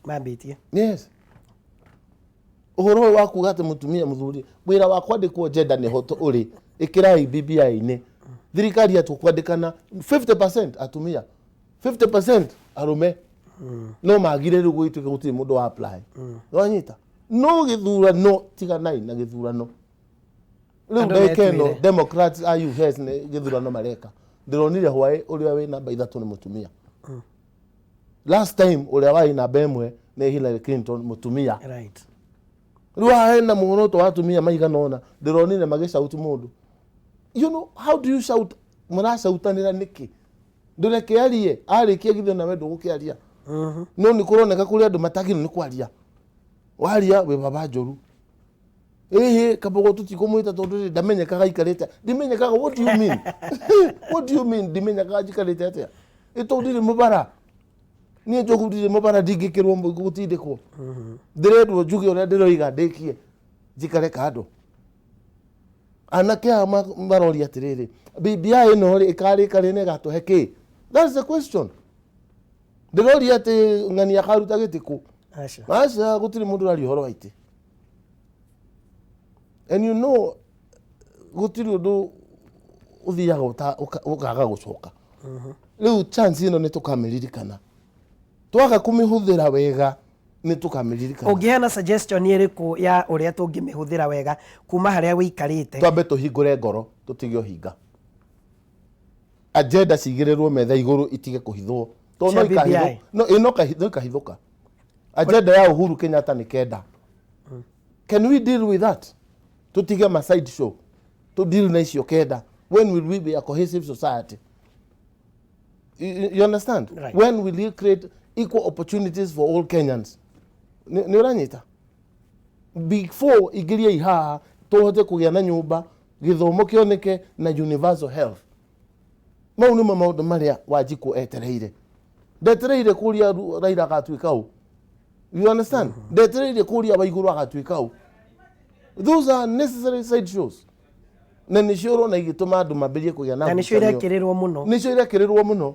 Mambĩtie. Yes, ũhoro ũyũ wa kuga atĩ mũtumia mũthuri wĩra wa kwandĩkwo gender nĩho ũrĩ, ĩkĩrai BBI-inĩ, thirikari yatua kwandĩkana 50% atumia, 50% arũme, no magire rĩu gũgĩtuĩka gũtirĩ mũndũ wa apply. Nĩwanyita? No gĩthurano, tiganai na gĩthurano rĩu. Andũ Ndagĩka ĩno metuire. Democrats a US nĩ gĩthurano mareka. Ndĩronire hwaĩ ũrĩa wĩ namba 3 nĩ mũtumia. Last time ũrĩa warĩ namba 1 nĩ Hillary Clinton, mũtumia. Rĩu haha hena muoroto wa atumia maigana ũna ndĩronire magĩcauti mũndũ. You know, how do you shout? Mũracautanĩra nĩkĩ? Ndũreke arie, arĩkia githĩ nawe ndũgũkĩaria? No nĩ kũroneka kũrĩ andũ matagĩrĩirwo nĩ kwaria. Waria wĩ baba njũru. Ĩhĩ, Kabogo tũtikũmwĩta tondũ rĩ ndamenyekaga aikarĩte, ndimenyekaga. What do you mean? What do you mean ndimenyekaga njikarĩte atĩa? Ĩ tondũ ndirĩ mũbara, niĩ Njogu ndirĩ mũbara, ndingĩkĩrwo gũtindĩkwo. Ndĩrendwo njuge ũrĩa ndĩroiga, ndĩkie njikare kando. Anake aya maroria atĩrĩrĩ, BBI ĩno rĩ ĩkarĩka rĩ na ĩgatũhe kĩ? That's the question. Ndĩroria atĩ ng'ani akaruta gĩtĩ kũ? Aca. Aca, gũtirĩ mũndũ ũraria ũhoro wa itĩ. And you know, gũtirĩ ũndũ ũthiaga ũkaga gũcoka. Rĩu chance ĩno nĩ tũkamĩririkana, twaga kũmĩhũthĩra wega nĩ tũkamĩririkana. Ũngĩheana suggestion ĩrĩkũ ya ũrĩa tũngĩmĩhũthĩra wega kuma harĩa wĩikarĩte? Twambe tũhingũre ngoro, tũtige ũhinga. Agenda cigĩrĩrwo metha igũrũ, itige kũhithwo tondũ Cia no ikahithũ- BBI. no ĩ, no ikahithũka. Agenda ya Uhuru Kenyatta nĩ 9. Can we deal with that? Tũtige ma side show, to deal na icio 9. When will we be a cohesive society? You understand? Right. When will you create equal opportunities for all Kenyans? Nĩ ũranyita? Big four ingĩriai haha tũhote kũgĩa na nyũmba, gĩthomo kĩoneke na universal health. Mau nĩmo maũndũ marĩa Wanjikũ etereire. Ndetereire kũria Raila agatuĩka ũ. You understand? Ndetereire kũria Waigũrũ agatuĩka ũ. Those are necessary side shows na nĩcio ũrona igĩtũma andũ mambĩrie kũgĩa na Na nĩcio ngucanio. irekĩrĩrwo mũno. Nĩcio irekĩrĩrwo mũno.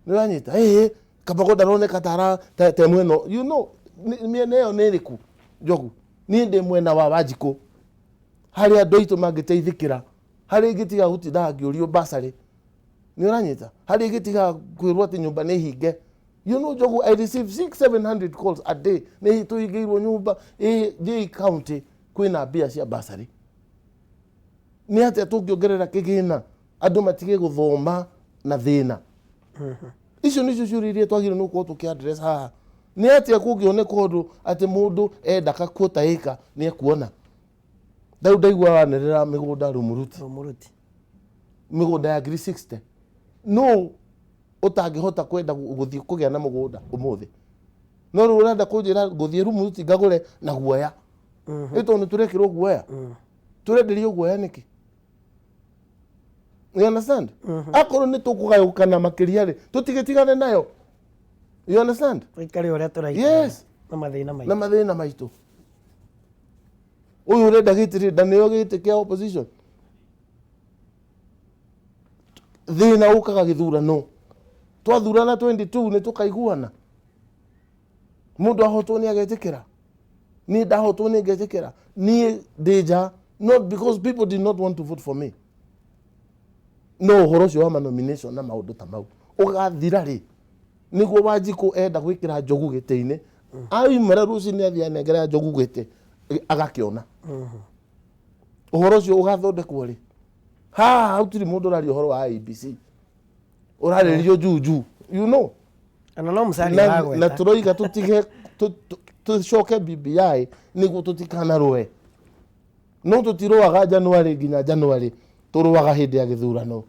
Nĩũranyita? Ĩĩ, Kabogo ndaroneka tara ta mwena, you know, mĩena ĩyo nĩ ĩrĩkũ, Njogu? Niĩ ndĩ mwena wa Wanjikũ, harĩa andũ aitũ mangĩteithĩkĩra, harĩa ingĩtiga gũtindaga ngĩũrio bursary. Nĩ ũranyita? Harĩa ingĩtiga kwĩrwo atĩ nyũmba nĩ hinge. You know, Njogu, I receive 6 700 calls a day, nĩ tũhingĩirwo nyũmba. Ĩ thiĩi county, kwĩna mbia cia bursary. Nĩ atĩa tũngĩongerera kĩgĩna andũ matige gũthoma na thĩna? Icio nĩcio ciũria iria twagĩrĩirwo nĩ gũkorwo tũkĩ address haha. Nĩ atĩa kũngĩoneka ũndũ atĩ mũndũ enda kakuota ĩka nĩ ekuona? Rĩu ndaigua wanĩrĩra mĩgũnda Rumuruti. Rumuruti. Mĩgũnda ya ngiri 60. No ũtangĩhota kwenda gũthiĩ kũgĩa na mũgũnda ũmũthĩ, no rĩu ũrenda kũnjĩra ngũthiĩ Rumuruti ngagũre na guoya? Ĩ tondũ nĩ tũrekĩrwo guoya, tũrenderio guoya nĩkĩ? You understand? Akorwo nĩ tũkũgayũkana makĩria rĩ, tũtigĩtigane nayo. You understand? Tũikare ũrĩa tũraikara. Yes. Na mathĩna maitũ. Na mathĩna maitũ. Ũyũ ũrenda gĩtĩ rĩ, ndaneo gĩtĩ kĩa opposition. Thĩna ũkaga gĩthurano. Twathurana 22 nĩ tũkaiguana. Mũndũ ahotwo nĩ agetĩkĩra, niĩ ndahotwo nĩ ngetĩkĩra. Niĩ ndĩ nja not because people did not want to vote for me. No ũhoro ũcio wa manomination na maũndũ ta mau ũgathira rĩ, nĩguo Wanjikũ enda gwĩkĩra Njogu gĩtĩ-inĩ. Aimara rũcinĩ athiĩ anengera Njogu gĩtĩ, agakĩona ũhoro ũcio ũgathondekwo rĩ. Haha hatirĩ mũndũ ũraria ũhoro wa IEBC, ũrarĩrĩrio juju, you know. Ona no Musalia Na aragweta. Tũroiga tũtige tũcoke BBI nĩguo tũtikanarũe. No tũtirũaga January nginya January, tũrũaga hĩndĩ ya gĩthurano.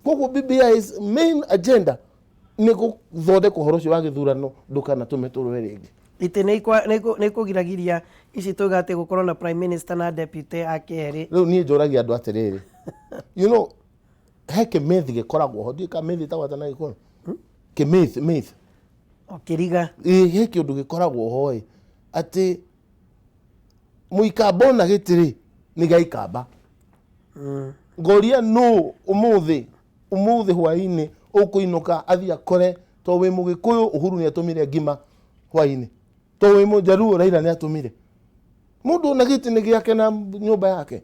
Koguo BBI's main agenda nĩ gũthondeka ũhoro ũcio wa gĩthurano ndũkanatũme tũrũe rĩngĩ. Itĩ nĩ ikũgiragiria ici tuga atĩ gũkorwo na prime minister na deputy a kerĩ. Rĩu niĩ njũragia andũ atĩrĩrĩ, you know, he kĩmĩthi gĩkoragwo ho, ndiũĩ kana myth ĩtagwo atĩa na Gĩkũyũ. Kĩmĩthi, myth. Ũkĩriga. Ĩ he kĩũndũ gĩkoragwo ho ĩ atĩ mũikamba ona gĩtĩ rĩ nĩ gĩa ikamba. Ngoria nũ ũmũthĩ ũmũthĩ hwainĩ ũkũinũka athiĩ akore to wĩ mũgĩkũyũ Uhuru nĩ atũmire ngima hwainĩ, to wĩ mũjaruo Raila nĩ atũmire. Mũndũ ona gĩtĩ nĩ gĩake na nyũmba yake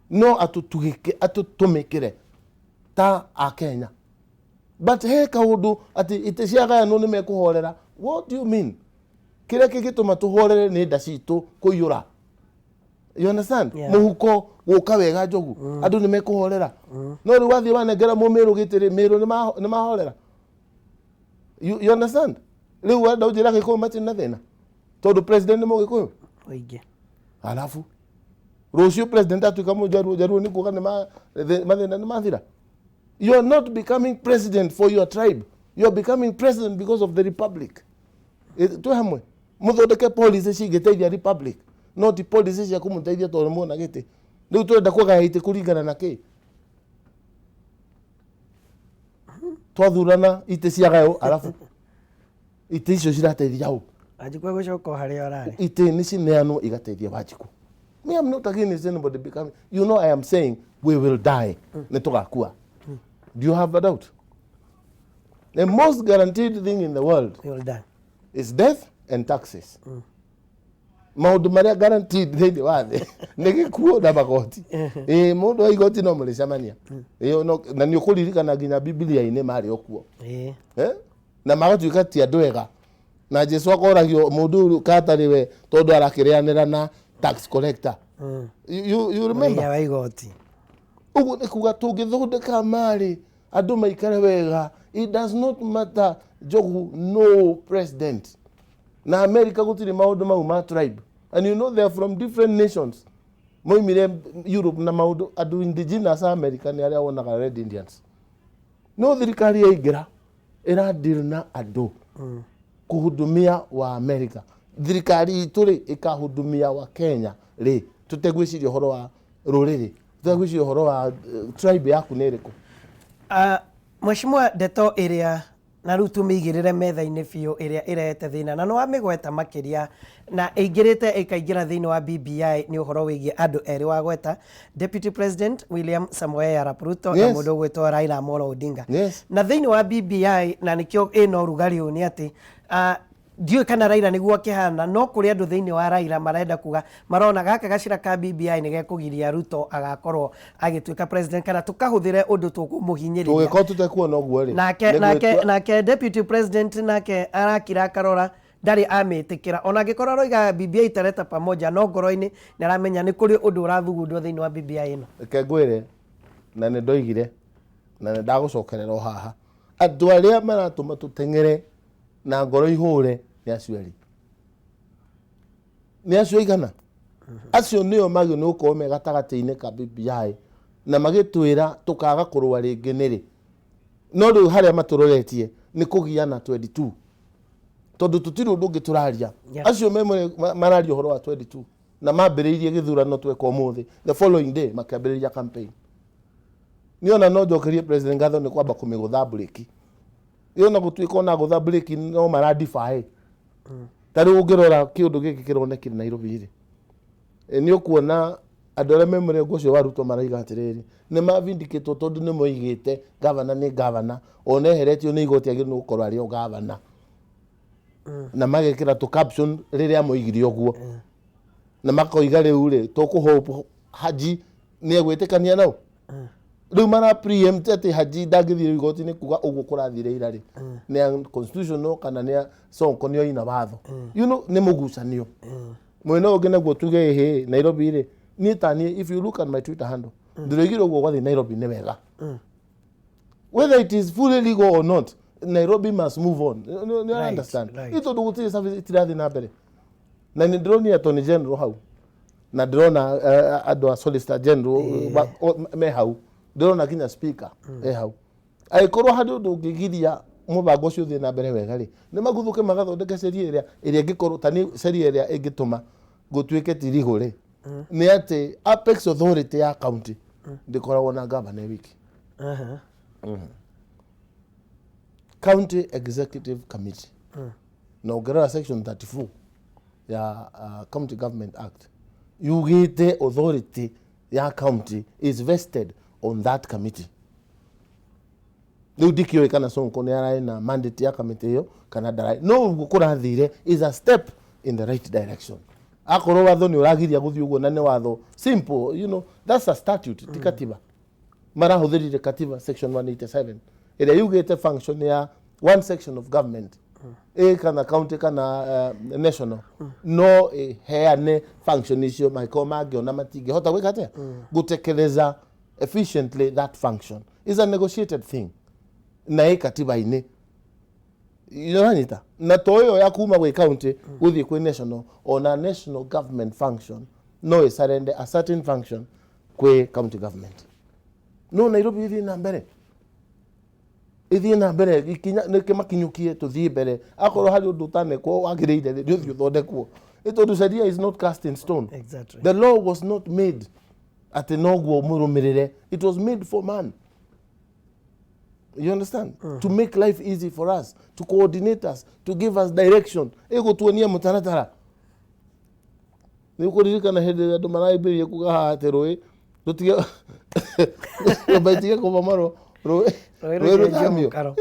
no atũtugĩke atũtũmĩkĩre ta akenya, but he kaũndũ atĩ itĩ ciagayanwo nĩ mekũhorera. What do you mean? Kĩrĩa kĩngĩtũma tũhorere nĩ nda citũ kũiyũra, you understand? Yeah. Mũhuko gũka wega njogu andũ nĩ mekũhorera, no rĩu wathiĩ wanengera mũmĩrũ gĩtĩ rĩ, mĩrũ nĩ mahorera, you understand? Rĩu wenda ũnjĩra gĩkũyũ matirĩ na thĩna tondũ president nĩ mũgĩkũyũ? Ũingĩ. Alafu rũciũ president atuĩka mũjaruo, jaruo nĩ kuga nĩ mathĩna nĩ mathira. You are not becoming president for your tribe, you are becoming president because of the republic. Twĩ hamwe mũthondeke policy cingĩteithia republic, no ti policy cia kũmũteithia tondũ muona gĩtĩ. Rĩu tũrenda kũgaya itĩ kũringana na kĩ? Twathurana itĩ ciagaywo, arabu itĩ icio cirateithia ũ? Wanjikũ egũcoka o harĩa ũrarĩ. Itĩ nĩ cineanwo igateithia Wanjikũ. Me, I'm not against anybody becoming, you know, I am saying we will die, nĩ tũgakua. Do you have a doubt? The most guaranteed thing in the world Well done. is death and taxes. Maũndũ marĩa guaranteed thĩinĩ wa thĩ nĩ gĩkuũ na magoti. Ĩĩ, mũndũ wa igoti no mũrĩcemania. Ĩĩ, na nĩ ũkũririkana nginya Bibilia-inĩ marĩ o kuo. Eh? Na magatuĩka ti andũ ega na Jesu akoragio mũndũ ũyũ katarĩ we tondũ arakĩrĩanĩra na tax collector. You remember? Mũrĩhia wa igoti. Ũguo nĩ kuga tũngĩthondeka marĩ andũ maikare wega, it does not matter njogu no president. Na America gũtirĩ maũndũ mau ma tribe, and you know they are from different nations, moimire Europe na maũndũ andũ indigenous a America nĩ arĩa wonaga Red Indians. No thirikari yaingĩra ĩra deal na andũ kũhudumia wa America. Thirikari itũ rĩ ĩkahudumia wa Kenya rĩ, tũtegwĩciria ũhoro wa rũrĩrĩ, tũtegwĩciria ũhoro wa tribe yaku nĩ ĩrĩkũ. Mheshimiwa, ndeto ĩrĩa na rĩu tũmĩigĩrĩre metha-inĩ biũ ĩrĩa ĩrehete thĩna na nĩ wamĩgweta makĩria na ĩingĩrĩte ĩkaingĩra thĩinĩ wa BBI nĩ ũhoro wĩgiĩ andũ erĩ wagweta, Deputy President William Samoei Arap Ruto na mũndũ ũgwĩtwo Raila Amolo Odinga. Na thĩinĩ wa BBI na nĩkĩo ĩna ũrugarĩ ũyũ nĩ atĩ ndiũĩ kana Raila nĩguo akĩhana, no kũrĩ andũ thĩinĩ wa Raila marenda kuga marona gaka gacĩra ka BBI nĩ gekũgiria Ruto agakorwo agĩtuĩka president kana tũkahũthĩre ũndũ tũkũmũhinyĩrĩria. Tũngĩkorwo tũtekuona ũguo rĩ, nake nĩ nake nake deputy president nake arakira akarora ndarĩ amĩtĩkĩra ona angĩkorwo aroiga BBI italeta pamoja, no ngoro-inĩ nĩ aramenya nĩ kũrĩ ũndũ ũrathugundwo thĩinĩ wa BBI ĩno. Reke ngwĩre, na nĩ ndoigire na nĩ ndagũcokerera o haha, andũ arĩa maratũma tũteng'ere na ngoro ihũre nĩ acio erĩ, nĩ acio aigana acio nĩo magĩrĩirwo nĩ gũkorwo me gatagatĩ-inĩ ka BBI na magĩtwĩra tũkaga kũrũa rĩngĩ nĩrĩ. No rĩu harĩa matũroretie nĩ kũgiana 22 tondũ tũtirĩ ũndũ ũngĩ tũraria. Acio me mararia ũhoro wa 22 na mambĩrĩirie gĩthurano tweka ũmũthĩ, the following day makĩambĩrĩria campaign. Niĩ ona no njokerie president ngatho nĩ kwamba kũmĩgũtha mburĩki ĩyo, na gũtuĩka ona gũtha mburĩki no maradify. Ta rĩu ũngĩrora kĩũndũ gĩkĩ kĩronekire Nairobi rĩ, nĩ ũkuona andũ arĩa me mũrengo ũcio wa Ruto maraiga atĩrĩrĩ, nĩ mavindikĩtwo tondũ nĩ moigĩte gavana nĩ gavana, ona eheretio nĩ igoti agĩrĩirwo nĩ gũkorwo arĩ o gavana, na magekĩra tũ caption rĩrĩa moigire ũguo na makoiga rĩu rĩ tũkũhope Haji nĩ egwĩtĩkania nao. Rĩu mara preempt atĩ Haji ndangĩthiĩ igoti-inĩ kuga ũguo kũrathire ira rĩ nĩ unconstitutional kana nĩ Sonko nĩ oina watho, nĩ mũgucanio. Mwena ũngĩ naguo tuge ĩhĩ Nairobi rĩ, niĩ ta niĩ, if you look at my Twitter handle, ndĩroigire ũguo gwathiĩ Nairobi nĩ wega. Whether it is fully legal or not, Nairobi must move on. Nĩ understand? Nĩ tondũ gũtirĩ service itirathiĩ na mbere na nĩ ndĩronire attorney general hau na ndĩrona andũ a solicitor general me hau, ndĩrona nginya speaker e hau. Angĩkorwo harĩ ũndũ ũngĩgiria mũbango ũcio ũthiĩ na mbere wega rĩ, nĩ maguthũke magathondeke sheria ĩrĩa ĩngĩkorwo ta nĩ sheria ĩrĩa ĩngĩtũma gũtuĩke ti legal rĩ, nĩ atĩ apex authority ya county ndĩkoragwo na gavana wiki. County executive committee. Na ũngĩrora section 34 ya County Government Act, yugĩte authority ya county is vested on that committee. Rĩu ndikĩũĩ kana Sonko nĩ ararĩ na mandate ya kamĩtĩ ĩyo kana ndararĩ, no ũguo kũrathire is a step in the right direction. Akorwo watho nĩ ũragiria gũthiĩ ũguo, na nĩ watho simple, that's a statute, ti katiba. Marahũthĩrire katiba section 187 ĩrĩa yugĩte function ya one section of government, ĩ kana county kana national, no ĩheane function icio mangĩkorwo mangĩona matingĩhota gwĩka atĩa, gũtekeleza efficiently. That function is a negotiated thing na ĩ katiba-inĩ. Ũranyita? Na to ĩyo ya kuma gwĩ county gũthiĩ kwĩ national, ona national government function no ĩsurrender a certain function kwĩ county government. No Nairobi ĩthiĩ na mbere, ĩthiĩ na mbere ikinya nĩkĩ makinyũkie, tũthiĩ mbere. Akorwo harĩ ũndũ ũtanekwo wagĩrĩire rĩ, nĩ ũthiĩ ũthondekwo, nĩ tondũ sheria is not cast in stone. The law was not made atĩ noguo mũrũmĩrĩre. It was made for man, you understand, to make life easy for us, to coordinate us, to give us direction, ĩgũtuonia mũtaratara. Nĩ ũkũririkana hĩndĩ ĩrĩa andũ marambĩrĩria kuga haha atĩ rũĩ rũtige, nyũmba itige kũbomorwo, rũĩ Rũĩ rũĩ rũcenjio rũthamio. mũkaro.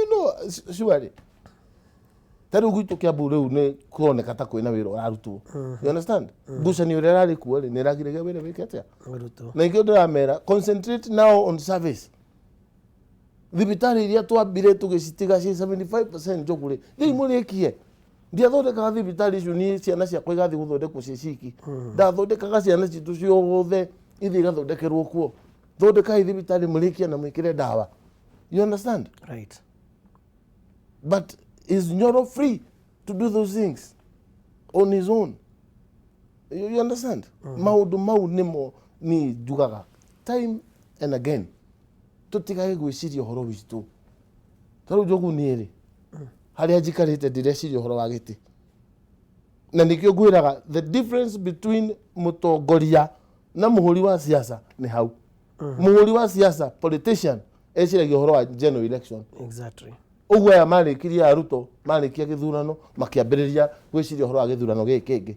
Surely ta rĩu gwitũ Kĩambu rĩu nĩ kũroneka ta kwĩna wĩra ũrarutwo, you understand? Ngucanio ĩrĩa ĩrarĩ kuo rĩ, nĩ ĩragiragia wĩra wĩke atĩa? Ũrutwo. Na ikĩo ndĩramera, concentrate now on service. Thibitarĩ iria twambire tũgĩcitiga ci 75% njogu rĩ, thiĩ mũrĩkie. Ndiathondekaga thibitarĩ icio niĩ ciana ciakwa igathiĩ gũthondekwo ciĩ ciki. Ndathondekaga ciana citũ ciothe ithiĩ igathondekerwo kuo. Thondekai thibitarĩ, mũrĩkie na mwĩkĩre ndawa, you understand? Right. But is Nyoro free to do those things on his own? You understand? Maũndũ mau nĩmo niĩ njugaga time and again, tũtigage gwĩciria ũhoro witũ. Ta rĩu Njogu, niĩ rĩ, harĩa njikarĩte ndireciria ũhoro wa gĩtĩ, na nĩkĩo ngwĩraga the difference between mũtongoria na mũhũri wa siasa nĩ hau. Mũhũri wa siasa, politician, eciragia ũhoro wa general election. Ũguo aya marĩkirie a Ruto marĩkia gĩthurano, makĩambĩrĩria gwĩciria ũhoro wa gĩthurano gĩkĩ kĩngĩ.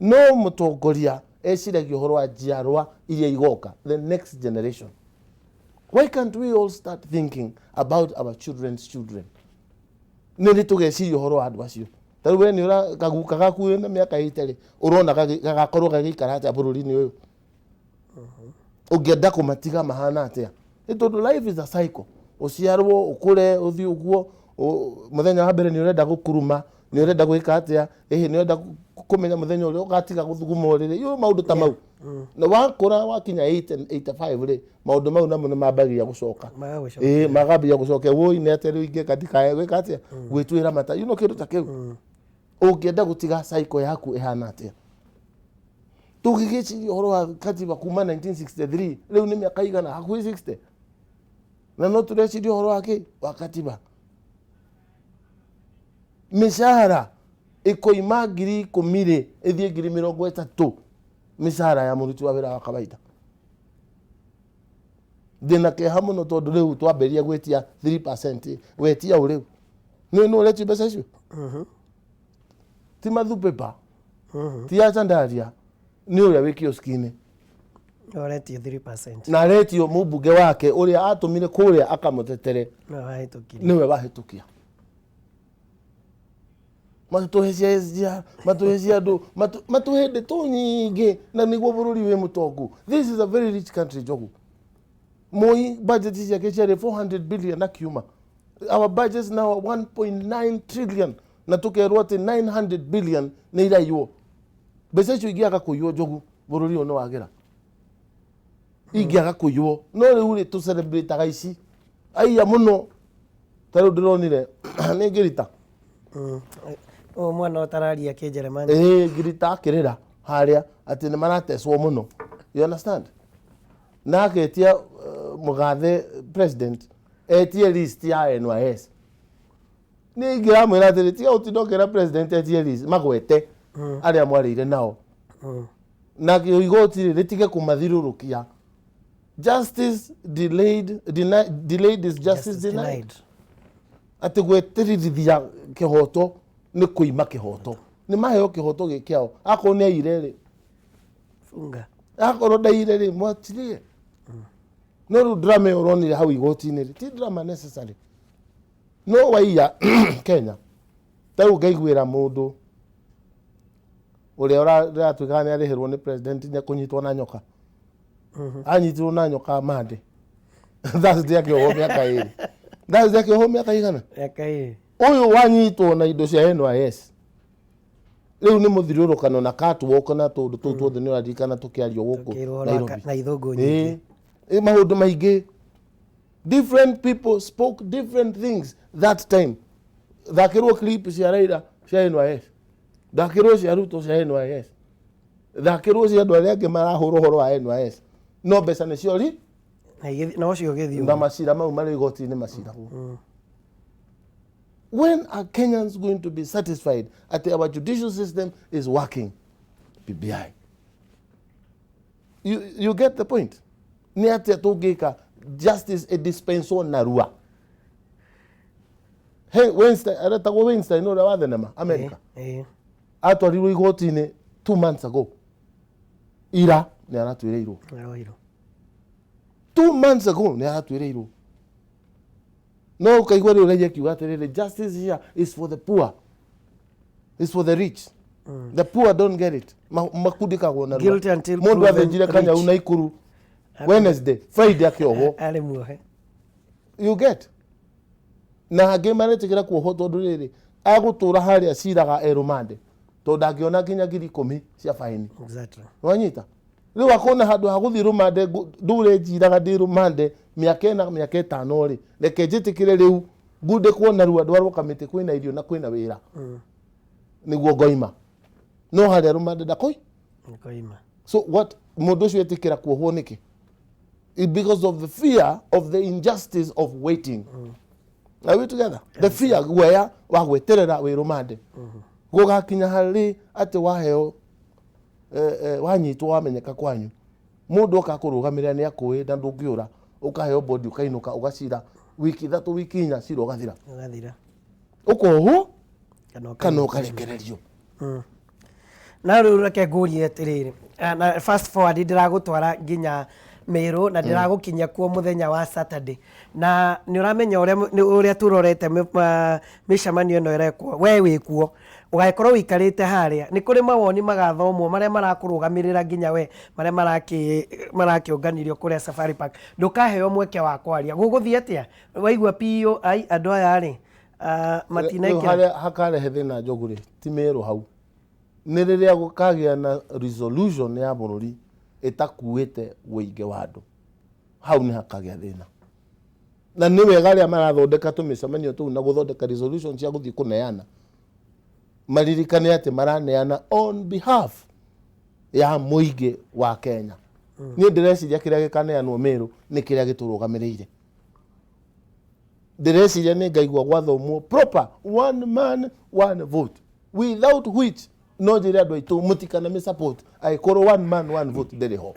No mũtongoria eciragia ũhoro wa njiarwa iria igoka, the next generation. Why can't we all start thinking about our children's children? Nĩ rĩ tũgeciria ũhoro wa andũ acio? Ta rĩu we nĩ ũra kaguka gaku wĩna mĩaka 80 rĩ, ũrona gagakorwo gagĩikara atĩa bũrũri-inĩ ũyũ? Ũngĩenda kũmatiga mahana atĩa? Nĩ tondũ life is a cycle. Ũciarwo, ũkũre, ũthiĩ ũguo, mũthenya wa mbere nĩ ũrenda gũkuruma, nĩ ũrenda gwĩka atĩa, ĩhĩ, nĩ ũrenda kũmenya mũthenya ũrĩa ũgatiga gũthuguma ũrĩrĩ, yo maũndũ ta mau. Na wakũra wakinya 80, 85 rĩ, maũndũ mau namo nĩ mambagia gũcoka. Magagũcoka. Ĩĩ, magambia gũcoka. Woi, nĩ atĩa rĩu ingĩka ndikae gwĩka atĩa, gwĩtuĩra mata, kĩndũ ta kĩu? Ũngĩenda gũtiga cycle yaku ĩhana atĩa? Tũgĩgĩciria ũhoro wa katiba kuma 1963, rĩu nĩ mĩaka igana, hakuhĩ 60, na no tũreciria ũhoro wa kĩ, wa katiba. Mĩcara ĩkoima 10,000 rĩ, ĩthiĩ 30,000, mĩcara ya mũruti wa wĩra wa kawaida. Ndĩna kĩeha mũno tondũ rĩu twambĩrĩria gwĩtia 3%. Wetia ũ rĩu? Nĩ nũ ũretio mbeca icio? Ti Mathu Paper, ti Achandaria, nĩ ũrĩa wĩ kioski-inĩ. Ũretio 3%. Na aretio mũmbunge wake ũrĩa atũmire kũrĩa akamũtetere. Nĩwe wahĩtũkirie. Nĩwe wahĩtũkia. Matũhe cia SGR, matũhe cia andũ, matũhe ndeto nyingĩ, na nĩguo bũrũri wĩ mũtongu. This is a very rich country, Njogu. Moi budget ciake ciarĩ 400 billion akiuma. Our budgets now are 1.9 trillion, na tũkerwo atĩ 900 billion nĩ iraiywo. Mbeca icio ingĩaga kũiywo, Njogu, bũrũri ũyũ nĩ wagĩra. Ingĩaga kũiywo. No rĩu rĩ, tũcelebrataga ici aiya mũno. Ta rĩu ndĩronire nĩ ngĩrita. Ũyũ mwana ũtararia Kĩnjeremani. Ĩĩ, ngirita akĩrĩra harĩa atĩ nĩ maratecwo mũno, you understand? Na aketia mũgathe president etie list ya NYS. Nĩ ingĩramwĩra atĩrĩ, tiga ũtinda ũkĩra president etie list, magwete arĩa mwarĩire nao. Na igoti rĩ, rĩtige kũmathiũrũrũkia. Justice delayed, delayed is justice denied. Atĩ gwĩtĩrithia kĩhoto. Nĩ kũima kĩhoto, nĩ maheo kĩhoto gĩ kĩao. Akorwo nĩ aire rĩ, Funga. Akorwo ndaire rĩ, mwachilie. No rĩu drama ĩyo ũronire hau igoti-inĩ rĩ, ti drama necessary. No waiya Kenya, ta rĩu ngaiguĩra mũndũ ũrĩa ũratuĩkaga nĩ arĩhĩrwo nĩ president nĩ kũnyitwo na nyoka. Anyitirwo na nyoka Monday, Thursday akĩohwo mĩaka 2, Thursday akĩohwo mĩaka igana? Mĩaka 2. Ũyũ wanyitwo na indo cia NYS rĩu nĩ mũthiũrũrũkano na catwalk na tũndũ tũu tuothe, nĩ ũraririkana tũkĩario gũkũ Tũkĩrwo ũhoro wa Nairobi. Na ithũngũ nyingĩ. Ĩĩ, maũndũ maingĩ, different people spoke different things that time. Thakĩrwo clip cia Raila cia NYS, thakĩrwo cia Ruto cia NYS, thakĩrwo cia andũ arĩa angĩ marahũra ũhoro wa NYS, no mbeca nĩcio ri Na ũcio ũgĩthiĩ na ũguo. Macira mau marĩ igoti-inĩ maciragwo. When are Kenyans going to be satisfied that our judicial system is working? BBI, you get the point? Nĩ atĩa tũngĩka justice ĩdispenswo narua? Hey, Weinstein, aretagwo Weinstein ũrĩa wa thenema America, atwarirwo igoti-inĩ 2 months ago. Ira nĩ aratuĩrĩirwo. Aroirwo. 2 months ago nĩ aratuĩrĩirwo, no ũkaigua rĩu raia akiuga atĩrĩrĩ, justice here is for the poor, is for the rich, the poor don't get it. Makundĩkagwo narua. Guilty until Mũndũ proven athĩnjire kanyau rich. na ikuru Wednesday, Friday akĩohwo. Arĩ muohe. You get? Na angĩ maretĩkĩra kuohwo tondũ rĩrĩ agũtũra harĩa ciraga erũmande, tondũ ndangĩona nginya 10,000 cia baini. Wanyita? Rĩu akona handũ ha gũthiĩ rũmande ndũre njiraga ndĩ rũmande mĩaka 4, mĩaka 5 rĩ, reke njĩtĩkĩre rĩu ngundĩkwo narua, ndwarwo kamĩtĩ kwĩna irio na kwĩna wĩra nĩguo ngoima, no harĩa rũmande ndakoi. Nĩkoima. So what, mũndũ ũcio etĩkĩra kuohwo nĩkĩ? Because of the fear of the injustice of waiting. Are we together? The fear, guoya wa gweterera wĩ rũmande gũgakinya harĩ atĩ waheo wanyitwo, wamenyeka kwanyu, mũndũ oka kũrũgamĩrĩra nĩ akũĩ na ndũngĩũra, ũkaheo bodi, ũkainũka, ũgacira wiki 3, wiki 4, cira ũgathira. Ũgathira. Ũkohwo kana kana ũkarekererio. Na rĩu reke ngũrie atĩrĩrĩ, na fast forward ndĩragũtwara nginya Meru na ndĩragũkinyia kuo mũthenya wa Saturday, na nĩ ũramenya ũrĩa ũrĩa tũrorete mĩcemanio ĩno ĩrekwo, we wĩ kuo, ũgagĩkorwo ũikarĩte harĩa, nĩ kũrĩ mawoni magathomwo marĩa marakũrũgamĩrĩra nginya we, marĩa marakĩũnganirio kũrĩa Safari Park. Ndũkaheo mweke wa kwaria, gũgũthiĩ atĩa waigua piũ ai andũ aya rĩ Rĩu matinekĩra? Harĩa hakarehe thĩna, Njogu, rĩ ti Meru hau, nĩ rĩrĩa gũkagĩa na resolution ya bũrũri ĩtakuĩte ũingĩ wa andũ, hau nĩ hakagĩa thĩna. Na nĩ wega arĩa marathondeka tũmĩcemanio tũu na gũthondeka resolution cia gũthiĩ kũneana maririkane atĩ maraneana on behalf ya mũingĩ wa Kenya. Niĩ ndĩreciria kĩrĩa gĩkaneanwo Meru nĩ kĩrĩa gĩtũrũgamĩrĩire. Ndĩreciria nĩ ngaigua gwathomwo proper one man one vote, without which no njĩre andũ aitũ mũtikana mĩ support angĩkorwo one man one vote ndĩrĩ ho.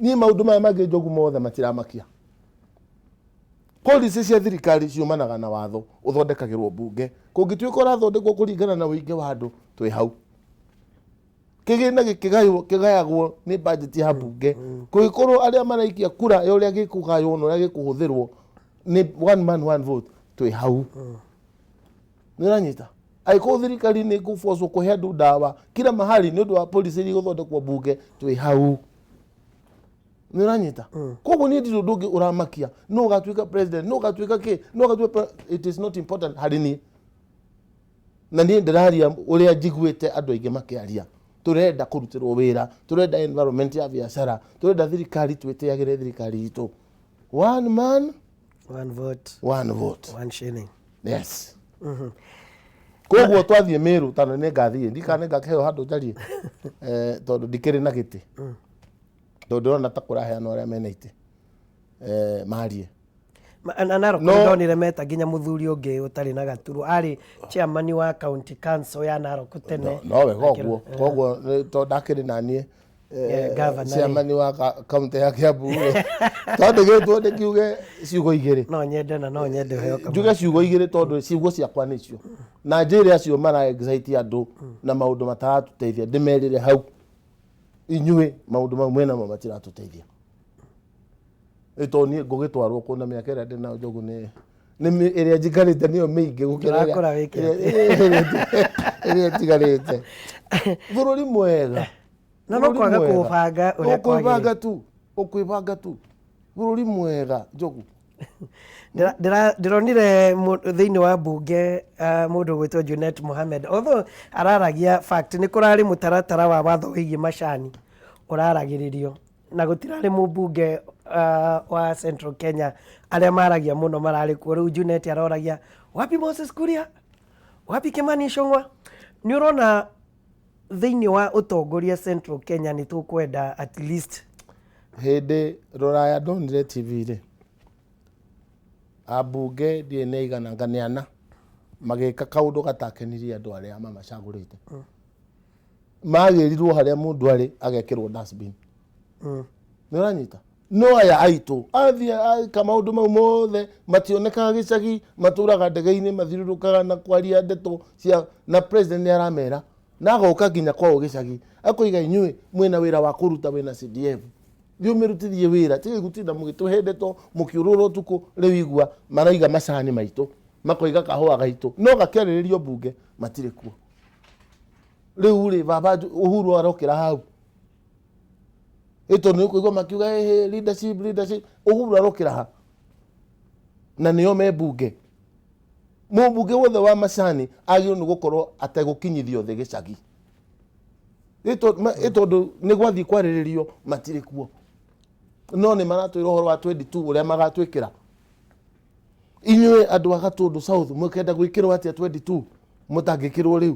Niĩ maũndũ maya mangĩ, Njogu, mothe matiramakia. Policy cia thirikari ciumanaga na watho ũthondekagĩrwo mbunge. Kũngĩtuĩka ũrathondekwo kũringana na ũingĩ wa andũ, twĩ hau. Kĩgĩna gĩkĩgaywo kĩgayagwo nĩ budget ya mbunge. Kũngĩkorwo arĩa maraikia kura ya ũrĩa gĩkũgaywo na ũrĩa gĩkũhũthĩrwo nĩ one man one vote, twĩ hau. Nĩ ũranyita? Angĩkorwo thirikari nĩ ĩkũbocwo kũhe andũ ndawa kila mahali nĩ ũndũ wa policy iria igũthondekwo mbunge, twĩ hau. Nĩ ũranyita? Koguo niĩ ndirĩ ũndũ ũngĩ ũramakia. No ũgatuĩka president, no ũgatuĩka kĩ, no ũgatuĩka it is not important harĩ niĩ. Na niĩ ndĩraria ũrĩa njiguĩte andũ aingĩ makĩaria. Tũrenda kũrutĩrwo wĩra, tũrenda environment ya biacara, tũrenda thirikari, twĩtĩagĩre thirikari itũ. One man one vote, one vote, one shilling. Yes. Koguo twathiĩ Meru tondũ nĩ ngathiĩ, ndikana nĩ ngakĩheo handũ njarie, tondũ ndikĩrĩ na gĩtĩ, tondũ ndĩrona ta kũraheanwo arĩa mena itĩ marie. Na Narok No- ndonire meta nginya mũthuri ũngĩ ũtarĩ na gaturu, arĩ chairman wa county council ya Narok tene. No wega ũguo. Koguo tondũ ndakĩrĩ naniĩ. Governor rĩ. Chairman wa kaunti ya Kiambu rĩ, twandĩkĩtwo ndĩkiuge ciugo igĩrĩ. No nyende na no nyende ũheo kamwe. Njuge ciugo igĩrĩ tondũ ciugo ciakwa nĩcio na njĩre acio mara excite andũ na maũndũ mataratũteithia, ndĩmerĩre hau, inyuĩ maũndũ mau mwĩnamo matiratũteithia. Ĩ tondũ niĩ ngũgĩtwarwo kũ na mĩaka ĩrĩa ndĩnayo, Njogu, nĩ ĩrĩa njikarĩte nĩyo mĩingĩ gũkĩra Ndũrakũra wĩke ĩrĩa ĩtigarĩte. Bũrũri mwega. Na no Bũrũri kwaga mwega. kũũbanga ũrĩa Ũkwĩbanga kwagĩrĩire. Tu ũkwĩbanga tu, bũrũri mwega, Njogu. Ndĩronire thĩinĩ wa mbunge mũndũ ũgwĩtwo Junet Mohamed, although araragia fact, nĩ kũrarĩ mũtaratara wa watho wĩgiĩ macani ũraragĩrĩrio na gũtirarĩ mũmbunge wa Central Kenya, arĩa maragia mũno mararĩ kuo. Rĩu Junet aroragia, "Wapi Moses Kuria? Wapi Kimani Ichung'wa?" Nĩ ũrona thĩinĩ wa ũtongoria Central Kenya nĩ tũkwenda at least Hĩndĩ rũraya ndonire TV rĩ, ambunge ndiĩ nĩ aigana anga nĩ ana magĩka kaũndũ gatakenirie andũ arĩa mamacagũrĩte, magĩrirwo harĩa mũndũ arĩ agekĩrwo dustbin. Nĩ ũranyita? No aya aitũ athiĩ aka maũndũ mau mothe mationekaga gĩcagi, matũraga ndege-inĩ, mathiũrũrũkaga na kwaria ndeto cia na president nĩ aramera na agoka nginya kwao gĩcagi akoiga, "Inyuĩ mwĩna wĩra wa kũruta, wĩna CDF, thiĩ ũmĩrutithie wĩra, tigai gũtinda mũgĩtũhe ndeto mũkĩũrũra ũtukũ." Rĩu igua maraiga macani maitũ, makoiga kahũa gaitũ, no gakĩarĩrĩrio mbunge matirĩ kuo. Rĩu rĩ, baba Uhuru arokĩra hau ĩtondũ nĩ ũkũigua makiuga, "Hey, hey, leadership, leadership." Uhuru arokĩra ha na nĩo me mbunge? Mũmbunge wothe wa macani agĩrĩirwo nĩ gũkorwo ategũkinyithio thĩ gĩcagi. Ĩ tondũ nĩ gwathiĩ kwarĩrĩrio matirĩ kuo, no nĩ maratwĩra ũhoro wa 22 ũrĩa magatwĩkĩra. Inyuĩ andũ a Gatũndũ South mũkenda gwĩkĩrwo atĩa 22 mũtangĩkĩrwo rĩu?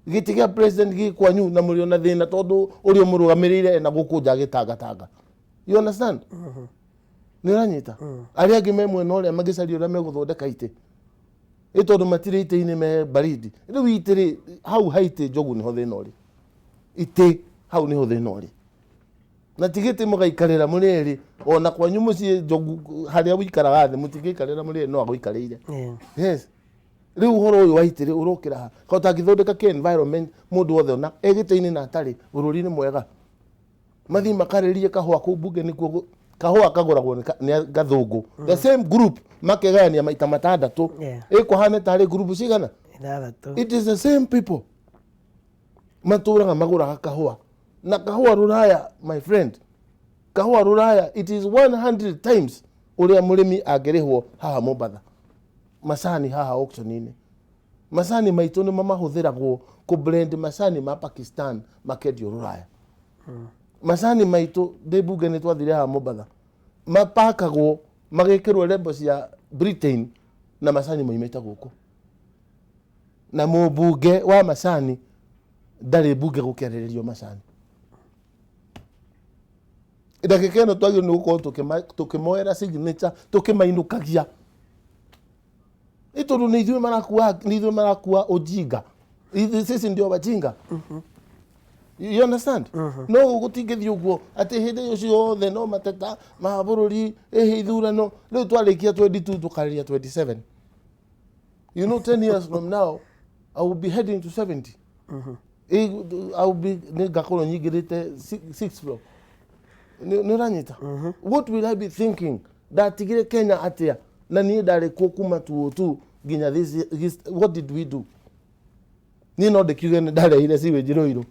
Gĩtĩ gĩa president gĩ kwanyu na mũrĩ ona thĩna tondũ ũrĩa ũmũrũgamĩrĩire ena gũkũ nja agĩtangatanga. You understand? Nĩ ũranyita? Arĩa angĩ me mwena ũrĩa magĩcaria ũrĩa megũthondeka itĩ, ĩ tondũ matirĩ itĩ-inĩ, me baridi. Rĩu itĩ rĩ hau ha itĩ, Njogu, nĩho thĩna ũrĩ. Itĩ hau nĩho thĩna ũrĩ, na ti gĩtĩ mũgaikarĩra mũrĩ erĩ. Ona kwanyu mũciĩ, Njogu, harĩa ũikaraga thĩ mũtingĩikarĩra mũrĩ erĩ, no agũikarĩire. Yes, rĩu ũhoro ũyũ wa itĩ rĩ ũrokĩra ha? Ka ũtangĩthondeka kĩ environment mũndũ wothe ona e gĩtĩ-inĩ na atarĩ, bũrũri nĩ mwega. Mathiĩ makarĩrie kahũa kũu mbunge, nĩkuo kahũa kagũragwo nĩ gathũngũ, the same group makegayania maita matandatũ. Ĩkũhane tarĩ group cigana? Ithathatũ. It is the same people matũraga magũraga kahũa, na kahũa rũraya, my friend, kahũa rũraya it is 100 times ũrĩa mũrĩmi angĩrĩhwo haha Mombatha. Macani haha auction-inĩ, macani maitũ nĩ mamahũthĩragwo kũ blend macani ma Pakistan makendio rũraya. Macani maitũ, ndĩ mbunge nĩ twathire haha Mombatha, mapakagwo magĩkĩrwo lebo cia Britain na macani maumĩte gũkũ, na mũmbunge wa macani ndarĩ mbunge gũkĩarĩrĩrio macani. Ndagĩka ĩno twagĩrĩirwo nĩ gũkorwo tũkĩmoera signature, tũkĩmainũkagia. Nĩ tondũ nĩ ithuĩ marakua, nĩ ithuĩ marakua ujinga. Sisi ndio wajinga, you understand? No gũtingĩthiĩ ũguo atĩ hĩndĩ ĩyo ciothe no mateta ma bũrũri, ĩhĩ ithurano. Rĩu twarĩkia 22 tũkarĩria 27. 10 years from now I will be heading to 70. I will be, nĩ ngakorwo nyingĩrĩte sixth floor. Nĩ ũranyita? What will I be thinking? Ndatigire Kenya atĩa na niĩ ndarĩ kuo kuma 202 nginya this? What did we do? Niĩ no ndĩkiuge nĩ ndarehire sewage Rũirũ.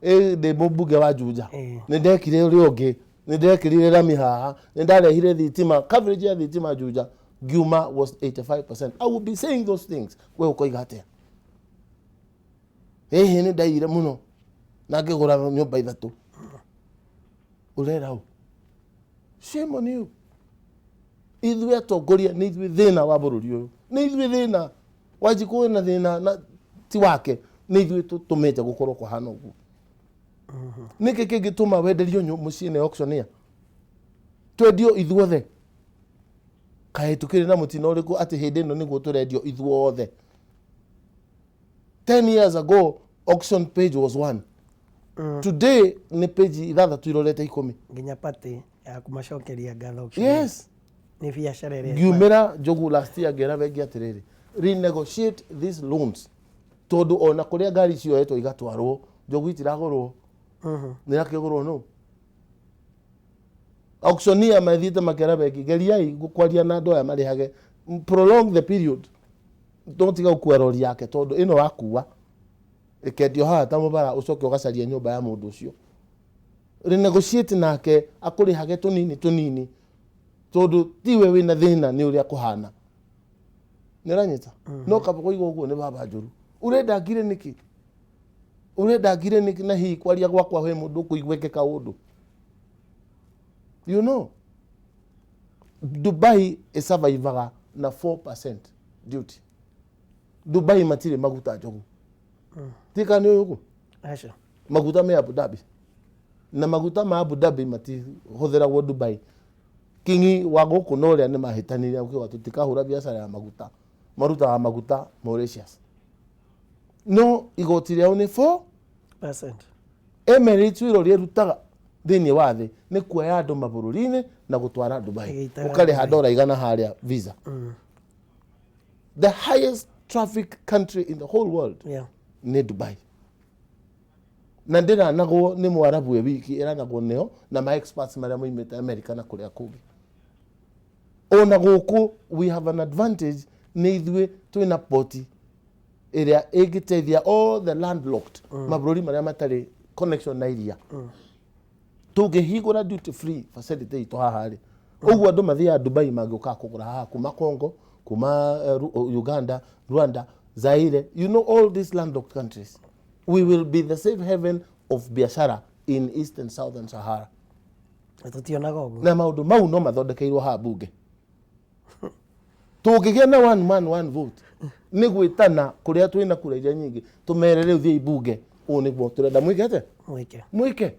Ĩ ndĩ mũmbunge wa Juja, nĩ ndekire ũrĩa ũngĩ, nĩ ndekĩrire rami haha, nĩ ndarehire thitima, coverage ya thitima Juja ngiuma was 85%. I will be saying those things. We ũkoiga atĩa? Hihi nĩ ndaiyire mũno na ngĩgũra nyũmba ithatũ? Ũrera ũ? Shame on you. Ithuĩ atongoria nĩ ithuĩ thĩna wa bũrũri ũyũ, nĩ ithuĩ thĩna. Wanjikũ wĩna thĩna na ti wake, nĩ ithuĩ tũtũmĩte gũkorwo kũhana ũguo. Nĩkĩ kĩngĩtũma wenderio mũciĩ nĩ auctioneer, twendio ithuothe? Kaĩ tũkĩrĩ na mũtino ũrĩkũ atĩ hĩndĩ ĩno nĩguo tũrendio ithuothe? 10 years ago auction page was one. Today nĩ page 6 irorete 10. Nginya party ya kũmacokeria ngatho. Yes. Nĩ biacara ĩrĩa. Ngiumĩra njogu last year, ngĩra bengi atĩrĩrĩ, renegotiate these loans, tondũ ona kũrĩa ngari cioetwo igatwarwo, njogu itiragũrwo, nĩ rakĩgũrwo no auctioneer mathiĩte makera bengi, geriai kwaria na andũ aya marĩhage, prolong the period, no tiga gũkua rori yake, tondũ ĩno wakua ĩkendio haha ta mũbara, ũcoke ũgacaria nyũmba ya mũndũ ũcio, renegotiate nake akũrĩhage tũnini tũnini, tondũ tiwe wĩna thĩna nĩ ũrĩa kũhana. Nĩ ũranyita? No kaba kũigua ũguo nĩ baba njũru. Ũrenda ngire nĩkĩ? Ũrenda ngire nĩkĩ? Na hihi kwaria gwakwa he mũndũ ũkũigua eke kaũndũ. Dubai ĩsurvivaga na 4% duty. Dubai matirĩ maguta, njogu tika nĩ ũyũ ũguo. Aca. Maguta me Abu Dhabi, na maguta ma Abu Dhabi matihũthĩragwo Dubai. Kingi wa gũkũ na ũrĩa nĩ mahĩtanire ũkiuga tũtikahũra biacara ya maguta, marutaga maguta Mauritius, no igoti rĩao nĩ 4 percent. Emirates wĩra ũrĩa ĩrutaga thĩinĩ wa thĩ nĩ kuoya andũ mabũrũri-inĩ na gũtwara Dubai. Ĩgĩitaga. Ũkarĩha Dubai. Dora 100 harĩa visa. The highest traffic country in the whole world nĩ Dubai, na ndĩranagwo nĩ mwarabu ĩ wiki, ĩranagwo nĩo na ma experts marĩa moimĩte America na kũrĩa kũngĩ. Ona gũkũ we have an advantage, nĩ ithuĩ twĩna poti ĩrĩa ĩngĩteithia all the landlocked mabũrũri marĩa matarĩ connection na iria. Tũngĩhingũra duty free facility itũ haha rĩ, ũguo andũ mathiaga Dubai mangĩũkaga kũgũra haha kuma Congo, kuma Uganda, Rwanda, Zaire, all these landlocked countries. We will be the safe haven of biashara in East and Southern Sahara. Na tũtionaga ũguo. Na maũndũ mau no mathondekeirwo haha bunge. Tũngĩgĩa na one man one vote, nĩ gwĩtana kũrĩa twĩna kura iria nyingĩ, tũmere rĩu thiĩi bunge, ũũ nĩguo tũrenda mwĩke atĩa? Mwĩke. Mwĩke.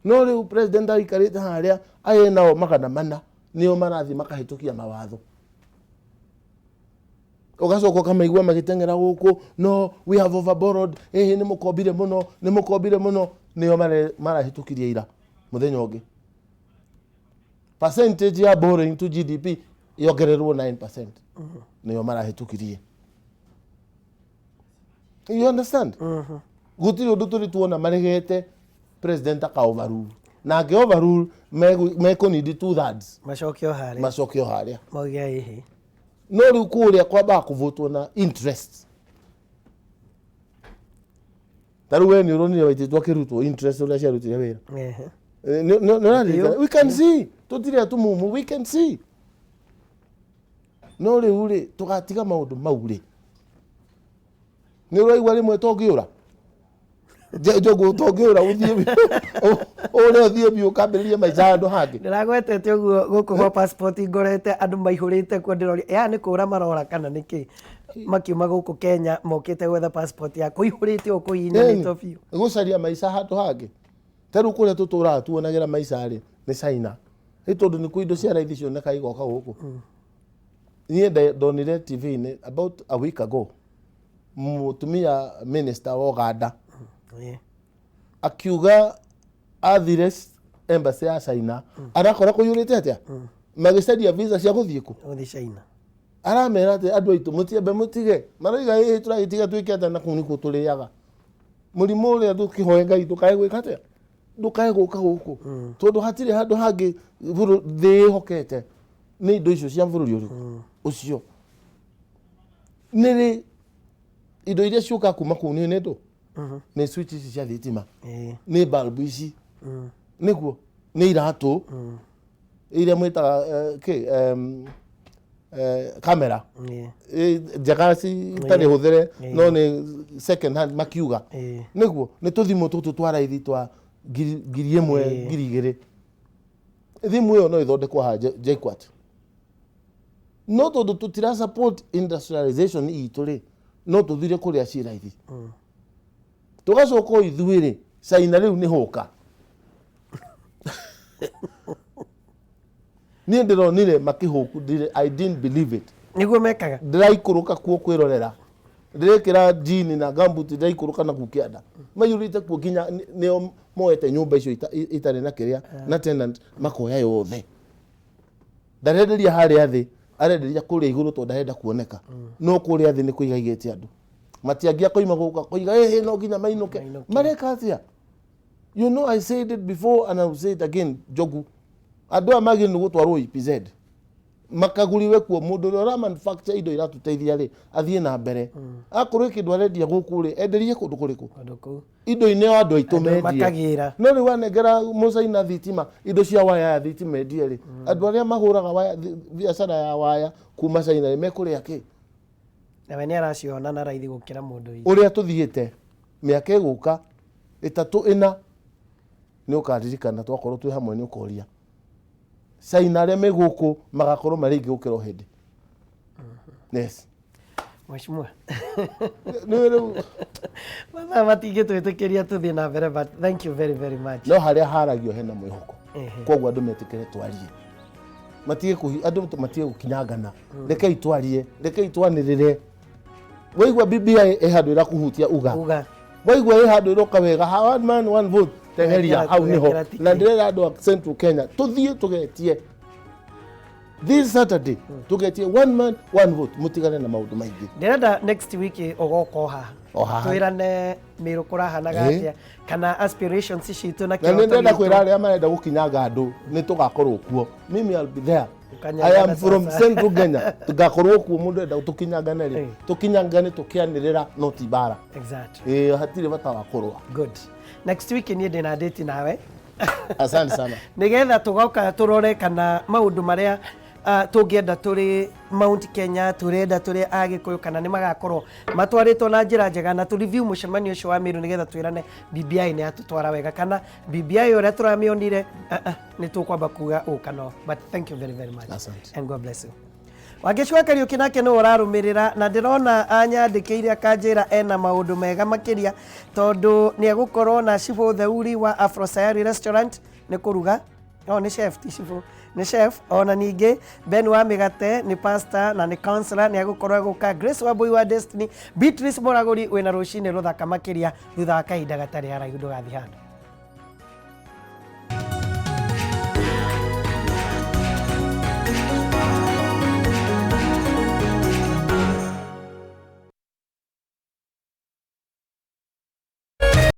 No rĩu president aikarĩte harĩa ayĩ nao 400 nĩo marathiĩ makahĩtũkia mawatho, ũgacoka ũkamaigua magĩteng'era gũkũ, no we have overborrowed, ĩhĩ nĩ mũkombire mũno, nĩ mũkombire mũno. Nĩo marahĩtũkirie ira mũthenya ũngĩ percentage ya borrowing to GDP yongererwo 9%, nĩo marahĩtũkirie. You understand? Gũtirĩ ũndũ tũrĩ tuona maregete president aka overrule, na angĩ overrule mekũnidi two thirds. Macoke o harĩa. Macoke o harĩa. Mauge ĩhĩ. No rĩu kũrĩa kwambaga kũvotwo na interest. Ta rĩu we nĩ ũronire waitĩtwo akĩrutwo interest ũrĩa ciarutire wĩra. Eh, nĩ ũraririkana? We can see, tũtirĩ atumumu, we can see. No rĩu rĩ, tũgatiga maũndũ mau rĩ, nĩ ũraigua rĩmwe tũngĩũra njogu, tũngĩũra ũthiĩ ũrĩa ũthiĩ biũ ũkambĩrĩrie maica handũ hangĩ. Ndĩragwetete ũguo gũkũ gwa passport, ngorete andũ maihũrĩte kuo, ndĩroria ya nĩ kũra marora kana nĩkĩ, makiuma gũkũ Kenya mokĩte gwetha passport ya kũihũrĩte ũũ, kũhihinyanĩtwo biũ. Gũcaria maica handũ hangĩ. Ta rĩu kũrĩa tũtũraga tuonagĩra maica rĩ, nĩ China, nĩ tondũ nĩ kuo indo cia raithi cioneka igoka gũkũ. Niĩ ndonire TV-inĩ about a week ago, mũtumia minister wa Uganda akiuga athire embassy ya China, arakora kũiyũrĩte atĩa, magĩcaria visa cia gũthiĩ kũ? Gũthiĩ China. Aramera atĩ andũ aitũ mũtiambe mũtige, maroiga ĩĩ tũragĩtiga twĩke atĩa, na kũu nĩkuo tũrĩaga mũrimũ ũrĩa. Tũkĩhoe Ngai ndũkae gwĩka atĩa, ndũkae gũka gũkũ, tondũ hatirĩ handũ hangĩ thĩ ĩhokete nĩ indo icio cia bũrũri ũrĩkũ ũcio. Nĩ rĩ indo iria ciũkaga kuma kũu nĩ ndũ, nĩ switch ici cia thitima, nĩ bulb ici, nĩguo nĩ iratũ iria mwĩtaga kĩ, kamera njega citarĩ hũthĩre, no nĩ second hand makiuga. Nĩguo nĩ tũthimũ tũtũ twa raithi twa 1000, 2000. Thimũ ĩyo no ĩthondekwo haha JKUAT, no tondũ tũtira support industrialization itũ rĩ, no tũthire kũrĩa ci raithi. Tũgacoka o ithuĩ rĩ, China rĩu nĩ hũka. Niĩ ndĩronire makĩhũku, I didn't believe it. Nĩguo mekaga. Ndĩraikũrũka kuo kwĩrorera. Ndĩrekĩra jini na gambuti ndaikũrũka na kuu kĩanda. Maiyũrĩte kuo nginya nĩo moete nyũmba icio itarĩ na kĩrĩa na tenant makoya yothe. Ndarenderia harĩa thĩ, arenderia kũrĩa igũrũ tondũ ndarenda kuoneka. No kũrĩa thĩ nĩ kũiga aigĩte andũ. Matiangĩ akoima gũka koiga ĩhĩ no nginya mainũke. Mareka atĩa? You know I said it before and I will say it again, Njogu. Andũ aya magĩrĩirwo nĩ gũtwarwo EPZ. Makagũriwe kuo mũndũ ũrĩa ũra manufacture indo iratũteithia rĩ athiĩ na mbere. Akorwo kĩndũ arendia gũkũ rĩ enderie kũndũ kũrĩkũ? Kũndũ kũu. Indo ineo andũ aitũ Andũ mendie. makagĩra. No rĩu wanengera mũcaina thitima indo cia waya ya thitima endie rĩ andũ arĩa mahũraga waya biacara ya waya kuma China rĩ mekũrĩa kĩ? Nawe nĩ araciona na raithi gũkĩra mũndũ witũ. Ũrĩa tũthiĩte mĩaka ĩgũka ĩtatũ ĩna nĩ ũkaririkana twakorwo twĩ hamwe nĩ ũkoria China arĩa me gũkũ magakorwo marĩ aingĩ gũkĩra o hĩndĩ. Yes. Mheshimiwa. Nĩ rĩu Mathaa matingĩtwĩtĩkĩria tũthiĩ na mbere but thank you very very much. No harĩa haragio hena mwĩhoko. Koguo andũ metĩkĩre twarie. Matige kũhi andũ matige gũkinyangana. Rekei twarie, rekei twanĩrĩre. Waigua BBI ĩ handũ ĩrakũhutia uga. Uga. Waigua ĩ handũ ĩroka wega, ha one man one vote, teheria hau nĩho. Wekĩra tiki. Na ndĩrera andũ a Central Kenya tũthiĩ tũgetie this Saturday tũgetie one man one vote, mũtigane na maũndũ maingĩ. Ndĩrenda next week ũgoka o haha. O haha. Twĩrane Mĩrũ kũrahanaga atĩa kana aspirations citũ na Na nĩ kĩroto ndĩrenda gitũ. kwĩra arĩa marenda gũkinyanga andũ nĩ tũgakorwo kuo. Mimi I'll be there. Ũkanyangana I am from sasa. Central Kenya. Ngakorwo kuo mũndũ enda tũkinyangane rĩ. Tũkinyangane tũkĩanĩrĩra no ti mbara. Exactly. Ĩĩ hatirĩ bata wa kũrũa. Good. Next week niĩ ndĩna date nawe. Asante sana. Nigetha tũgoka tũrore kana maũndũ marĩa tũngĩenda tũrĩ Mount Kenya tũrenda tũrĩ Agĩkũyũ kana nĩ magakorwo matwarĩtwo na njĩra njega na tũ review mũcemanio ũcio wa Meru nĩgetha twĩrane BBI nĩ yatũtwara wega kana BBI ũrĩa tũramĩonire nĩ tũkwamba kuga ũ kana ũ. But thank you very very much. Asante. And God bless you. Wangeci wa Kariũki nake nĩwe ũrarũmĩrĩra na ndĩrona anyandĩkĩire akanjĩra ena maũndũ mega makĩria tondũ nĩ egũkorwo na Cibũ Theuri wa Afro Sayari Restaurant nĩ kũruga. No, nĩ chef ti cibũ, nĩ chef. Ona ningĩ Ben wa Mĩgate nĩ pastor na nĩ counselor nĩ egũkorwo egũka. Grace Wambui wa Destiny, Beatrice Mũragũri wĩna rũcinĩ rũthaka makĩria thutha wa kahinda gatarĩ haraihu ndũgathiĩ handũ.